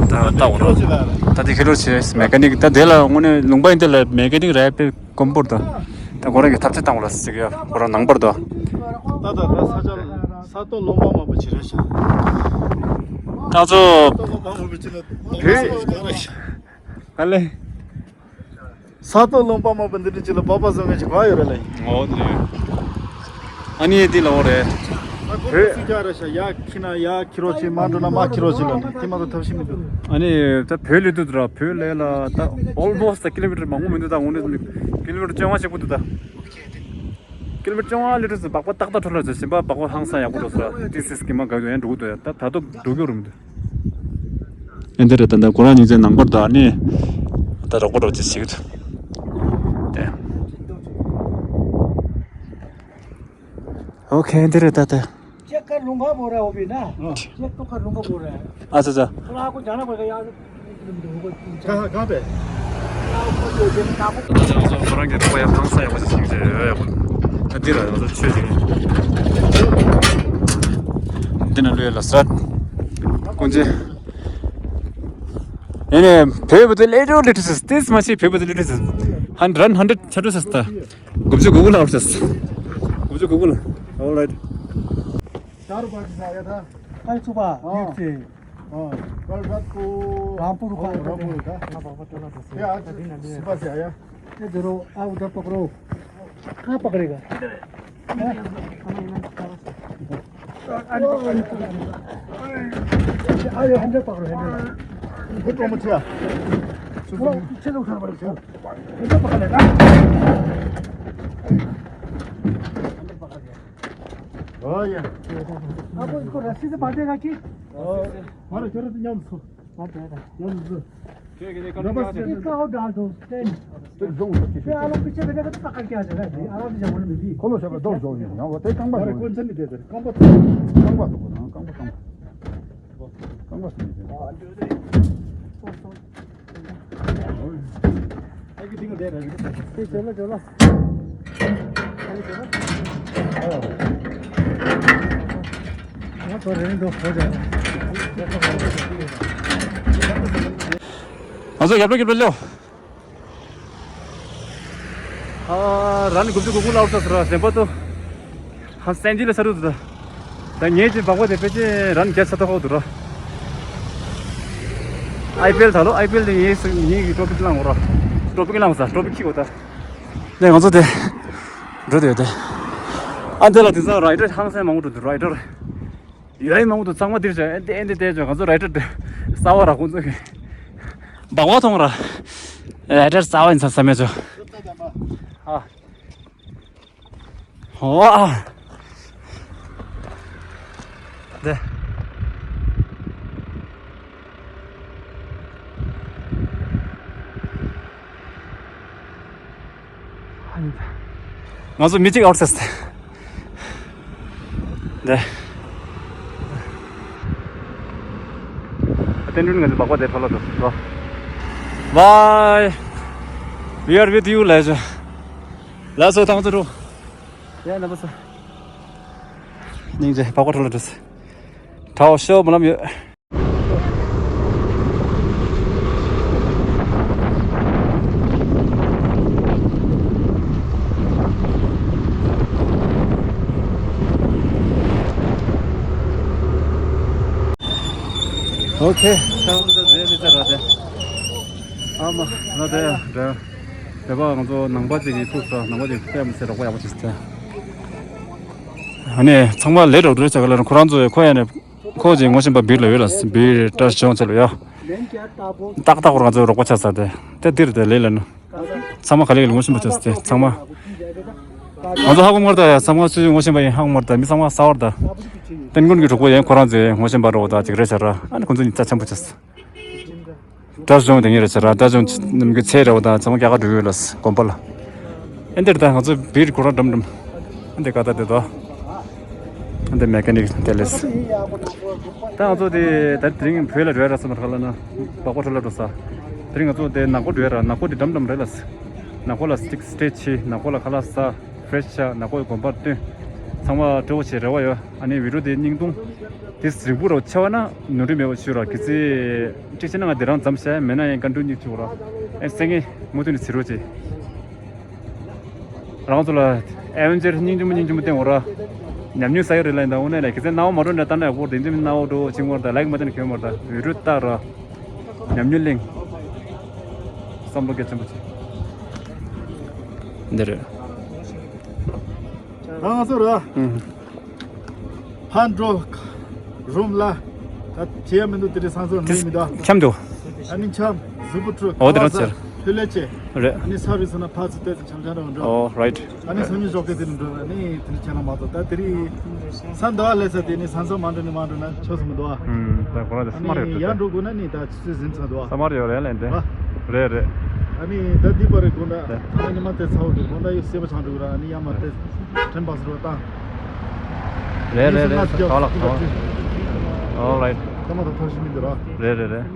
ད་ལྟ་འོ་ར་ད་དེ་ཁེ་ལོ་ཆེ་mechanic་ད་དེ་ལ་དངོས་གནས་ལུང་པ་ཡིན་དེ་ལ་mechanic་རེད་པས་ཀོམ་པོར་ད་ད་ཁོ་རང་གི་ཐབས་ཤེས་བཏང་བ་ལ་ཟེར་གི་ཡ་ཁོ་རང་ནང་པར་ད། ད་ད་ད་ས་ཆ་ས་ཏོ་ལོང་པ་མ་པ་ཅི་རེད་ཤག་ད་ཚོ་ས་ཏོ་ལོང་པ་མ་པ་ཅི་ན་ད་ས་ཆ་ག་རེད་ཤག་ཨ་ལེ། ས་ཏོ་ལུང་པ་མ་པ་འདི་འདྲ་ཅིག་ལ་པ་པ་བཟོ་མཁན་ཅིག་ག་ཡོད་རེད་ལེ། ཨོ་དེ། ཨ་ནི་འདི་ལ་འོ་རེད། ཨ་ཁོ་བོད་སུ་རྒྱག་རེད་ཤག་ཡ་ཁྱི་ན་ཡ་ཁྱི་རོ་ཅིག་མ་འགྲོ་ན་མ་ཁྱི་རོ་ཅིག་ལ་ནི་དེ་མ་གཏོགས་ཐབས་ཤེས་མི་འདུག་ཨ་ནི་ད་བོད་ལས་དུས་ར་བོད་ལས་ལ་ད་almost་ད་ཀི་ལོ་མི་ཊར་མང་པོ་མི་འདུག་ད་འོ་ནི་ཀི་ལོ་མི་ཊར་བཅོ་ལྔ་ཞིག་པོ་འདུག་ད། ཀི་ལོ་མི་ཊར་བཅོ་ལྔ་ལི་ཊར་ཙམ་སྦག་སྦག་ཏག་ཏག་འཕྲོ་ལ་ཟེར་ཞིམ་པ་སྦག་སྦག་ཧང་སང་ཡག་པོ་འགྲོ་ས་ཏི་སིས་ཀྱི་མ་དགའ་ཡོད་ཡང་འགྲོ་གི་འདུག་ཡ་ད་ད་དུང་འགྲོ་གི་རུ་མི་འདུག་ཨེ་འདི་རེད་ད་ད་ཁོ་རང་ཉིན་མཚན་ནང་པར་ད་ནི་ད་རོགས་པ་རོགས་ཅིག་བྱེད་ཀྱི་འདུག་དེ། ཨོ་ཁེ་འདི་རེད་ད་ད། चेक कर लूंगा बोल रहा है वो भी ना। चेक तो कर लूंगा बोल रहा है। अच्छा अच्छा। थोड़ा आपको जाना पड़ेगा यार। कहाँ कहाँ पे? ཁོ་རང་གི་རོགས་པ་ཡང་ཧང་སང་ཡག་པོ་ཞིག་བྱེད་ཀྱི་ཡོད་ཡག་པོ། ད་འདི་ལ་ང་ཚོ་ཆོས་ཅིག་འདི་ན་ལུས་ལ་སྲ། ཀུན་རྗེ། ཨེ་ནས་བོད་པ་དེ་ལས་རོ་ལི་ཊར་སི་ཏིས་མ་ཤེས་བོད་པ་དེ་ལི་ཊར་སི་ཧན་རན་ཧན་ཌེཌ་ཆ་ཏུ་སི་སི་ད། དགུ་བཅུ་གོ་དགུ་ལ་ཨའུ་ཊ་སི། དགུ་བཅུ་གོ་དགུ་ལ། All right། चार पाँच आया था। कल सुबह हाँ। नींद से। हाँ, कल रात को रामपुर रुका हाँ, था। रामपुर रुका। हाँ, बाबा टोला था। फिर आज सुबह से आया। ये धरो, आप उधर पकड़ो। कहाँ पकड़ेगा? हैं? अरे, अंदर पकड़ो, अंदर। अरे, अंदर पकड़ो, अंदर। वो तो मत छुआ। थोड़ा पीछे से उठाना पड़ेगा। अंदर पकड़ लेना। अंदर पकड़ लिया। हाँ, ये। अब इसको रस्सी से बांधेगा कि? हाँ। मारो, चलो, तो यहाँ उसको। बांध देगा। यहाँ उसको। ठीक है, ठीक है, रबर से। इसका और डाल दो, टेंट। तो जो उसको फिर आप लोग पीछे बैठेगा तो पकड़ के आ जाएगा, आराम से जाओ, बोलो, बेबी। खोलो, सब, दो, दो, ये, यहाँ वो, तो कम बात अरे, बोलो। कौन सा नहीं देते? कम बात। कम बात बोलो, हाँ, कम बात, कम बात। कम बात नहीं देते। चलो, चलो। ང་ཚོ་རྒྱབ་ལོགས་རྒྱབ་ལོགས་ལོ། ཨ། རང་ནི་དགུ་བཅུ་གོ་དགུ་ལ་ཨའུ་ཊ་སི་ར་སེམས་པ་ཏོ། ཧ་སན་ཇི་ལ་ས་རུ་དུ་ད། ད་ངས་ཅི་བག་པ་དེ་པེ་ཅི་རང་རྒྱ་ཆ་ཏོ་ཧོ་དུ་ར། ཨའི་པི་ཨེལ་ད་ལོ་ཨའི་པི་ཨེལ་དེ་ངས་སུ་ངས་ཀྱི་ཊོ་པིག་ལང་འོ་ར། ཊོ་པིག་ལང་ས་ཊོ་པིག་ཁྱི་འོ་ད། ནས་ང་ཚོ་དེ། འགྲོ་དེ་ཡོད་དེ། ཨ་འདི་ལ་དེ་ཚང་རའི་ཌར་ཧང་སན་མང་པོ་འགྲོ་དུ་རའི་ཌར། ཡོད་མང་པོ་འདུག་ཚང་མ་འདིར་བྱས་ཨེ་འདི་ཨེ་འདི་བལྟས་བྱས་ང་ཚོ་རའི་ཌར་འདི་གསར་བ་ར་ཁོང་ཚོ་གི་སྦག་སྦག་མཐོང་ར། རའི་ཌར་གསར་བ་ཡིན་ས་བསམ་མེད་ཚོ། ཨ། ཧོ་ཨ། འདི། ང་ཚོ་མི་གཅིག་ཨའུཊ་སའིཌ་ཏེ། འདི། བསྟན་སྒྲོན་ང་ཚོ་སྦག་སྦག་དེ་འཕྲོ་ལ་འགྲོ་སོང་། Bye. We are with you, legend. ལགས་སོ། ཐང་ཚོ་འགྲོ། ཡ་ན་པ་ས། སྙིང་རྗེ། སྦག་སྦག་འཕྲོ་ལ་འགྲོ་སོང་། དྲའོ་ཤོ་མ་ལམ་ཡོད། ཨོ་ཁེ། ད་ང་ཚོ་ད་རེད་མི་ཚེ་ར་དེ། ཨ་མ་ང་དེ་ཡ་དེ། དེ་པ་ང་ཚོ་ནང་པ་ཅིག་གིས་ཐུག་སོང་། ནང་པ་ཅིག་ལྟད་མོ་ཟེར་རོགས་པ་ཡག་པོ་ཞིག་ཟེར། ཨ་ནི་ཚང་མ་ལས་རོགས་འདྲ་བྱ་ག་ལ་ཁོ་རང་ཚོ་ཁོ་ཡ་ནས་ཁོ་ཅིག་ངོ་ཤེས་པ་བིར་ལ་ཡོད་ལ་བིར་བཀྲ་ཤིས་བྱུང་ཚེ་ལ་ཡ། ཏག་ཏག་ཁོ་རང་ཚོ་རོགས་པ་ཆགས་ས་དེ་དེ་འདིར་དེ་ལས་ལ་ནི། ཚང་མ་ག་ལེ་ག་ལེ་ངོ་ཤེས་པ་ཆགས་ས་དེ་ཚང་མ། ང་ཚོ་ཧ་གོ་མར་ད་ཡ། ཚང་མ་སུ་ངོ་ཤེས་པ་ཡིན་ཧ་གོ་མར་ད། མི་ཚང་མ་གསར་པ་ད། བསྟན་ཀུན་གྱི་གྲོགས་པོ་ཡིན་ཁོ་རང་ཚོ་ངོ་ཤེས་པ་རོགས་ད་ཅིག་རེད་ཤག་ར། ཨ་ནི་ཁོ་ཚོ་གཉིས་ད་འཆམ་པོ་ཆགས་ས། བཀྲ་ཤིས་དེ་ཉིན་རེ་ཆེ་ར། བཀྲ་ཤིས་ནམ་གྱི་ཚེ་རེ་བ་དང་ཚང་མ་རྒྱ་གར་འགྲོ་ཡོད་ལ་དགོན་པ་ལ། ཨེ་འདིར་ད་ང་ཚོ་བིར་གོ་ར་འགྲམ་འགྲམ། ཨེ་འདི་ཀ་ད་དེ་དོ། ཨེ་འདི་མེ་ཀ་ནིག་དེ་ལས། ད་ང་ཚོ་དེ་ད་དེ་རིང་བོད་ལ་འགྲོ་ཡ་ར་སོང་མ་ཁ་ལ་ན། སྦག་སྦག་འཕྲོ་ལ་འགྲོ་ས། དེ་རིང་ང་ཚོ་དེ་ནག་པོ་འགྲོ་ཡ་ར། ནག་པོ་དེ་འགྲམ་འགྲམ་རེད་ལ། ནག་པོ་ལ་སྟིག་སྟེ་ཆེ། ནག་པོ་ལ་ཁ་ལག་ཟ། ཕེ་རེ་ཤི་ཆགས། ནག་པོའི་དགོན་པར་བསྟུན། ཚང་མ་སྤྲོ་པོ་བྱེད་རེ་བ་ཡོད། ཨ་ནི་བི་ཌི་ཡོ་དེ་སྙིང་ཐུང་། དེ་རིང་པོ་རུ་ཆེ་བ་ན་ནོར་འཁྲུལ་མེད་པ་ཞུ་ར། གལ་སྲིད་འགྲིག་ཆེ་ན་ང་དེ་རང་མཚམས་བཞག་མེད་ན་ཡང་ཀན་ཊི་ནིའུ་བྱེད་དགོས་ར། ཨེ་སེང་གེ་མུ་མཐུད་ནས་བྱེད་རོགས་བྱེད། རང་ཚོ་ལ་ཨེ་ཝེན་ཇར་སྙིང་རྗེ་མོ་སྙིང་རྗེ་མོ་བསྟན་དགོས་ར། ཉམས་མྱོང་ས་ཡོད་རེད་ལ་ཡིན་ད། འོ་ནས་ལ་གལ་སྲིད་སྣང་བ་མ་འགྲོ་ན་ལྟ་ན་ཡག་པོ་རེད། དེ་འདྲ་མིན་སྣང་བ་འགྲོ་ཕྱིན་དགོས་ར། ད་ལའིག་མ་བསྟན་ན་གྱོན་མ་ར། ད་བི་ཌི་ཡོ་ལྟ་ར། ཉམས་མྱོང་གླེང་། བསམ་བློ་གལ་ཆེན་པོ་བྱེད། འདི་རེད། ད་ང་ཚོ་ར། ཨུམ། ཕར་འགྲོ། རུམ་ལ། ད་བྱེད་ཡ་མི་འདུག་དེ་རིང་སང་ཚོ་འགྲིག་མི་འདུག་འཆམ་འདུག་ཨ་ནི་འཆམ། གཟུགས་པོ་འཁྲུ། འོ་དེ་རང་ཚེར། ཕུ་ལེ་ཆེ། རེད། ཨ་ནི་ས་རུལ་སོང་ན་ཕར་ཚུར་ལྟས་ཚེ་འཆམ་འཆམ་རང་འགྲོ། ཨོ་རའིཊ། ཨ་ནི་སང་ཉིན་ཞོགས་ཀས་དེ་ནས་འགྲོ། ཨ་ནི་དེ་ནས་ཁྱེད་རང་མ་གཏོགས་ད་དེ་རིང་ས་འདུག་ཨ། ལས་ས་དེ་ནས་སང་ཚོ་མ་འགྲོ་ནི་མ་འགྲོ་ན་ཆོག་སུ་མི་འདུག་ཨ། ཨུམ། ད་ཁོ་རང་དེ་ཨ་སི་མ་རེད་ནི་ཡར་འགྲོ་དགོས་ན་ནི་ད་ཆུ་ཚོད་ཟིན་ཚར་འདུག་ཨ། ས་མ་རེད་ཡོད་རེད་ལན་དེ། ཨ། རེད་རེད། ཨ་ནི་ད་འདི་པར་རེད་དགོངས་དག་ཨ་ནི་མ་དེ་ཚ་བོ་འདུག་དགོངས་དག་ཡོད་སེ་བ་ཆང་འགྲོ་གི་ར། ཨ་ནི་ཡར་མ་དེ་ཁྲིམས་པ་སུ་རོ་བཏང་། རེད་རེད་རེད། ད་ལགས་ད་ལགས། ཨོ་རའིཊ། ད་མ་ད་ཐོར་ཞིག་མི་འདུག་ར། རེད་རེད་རེད།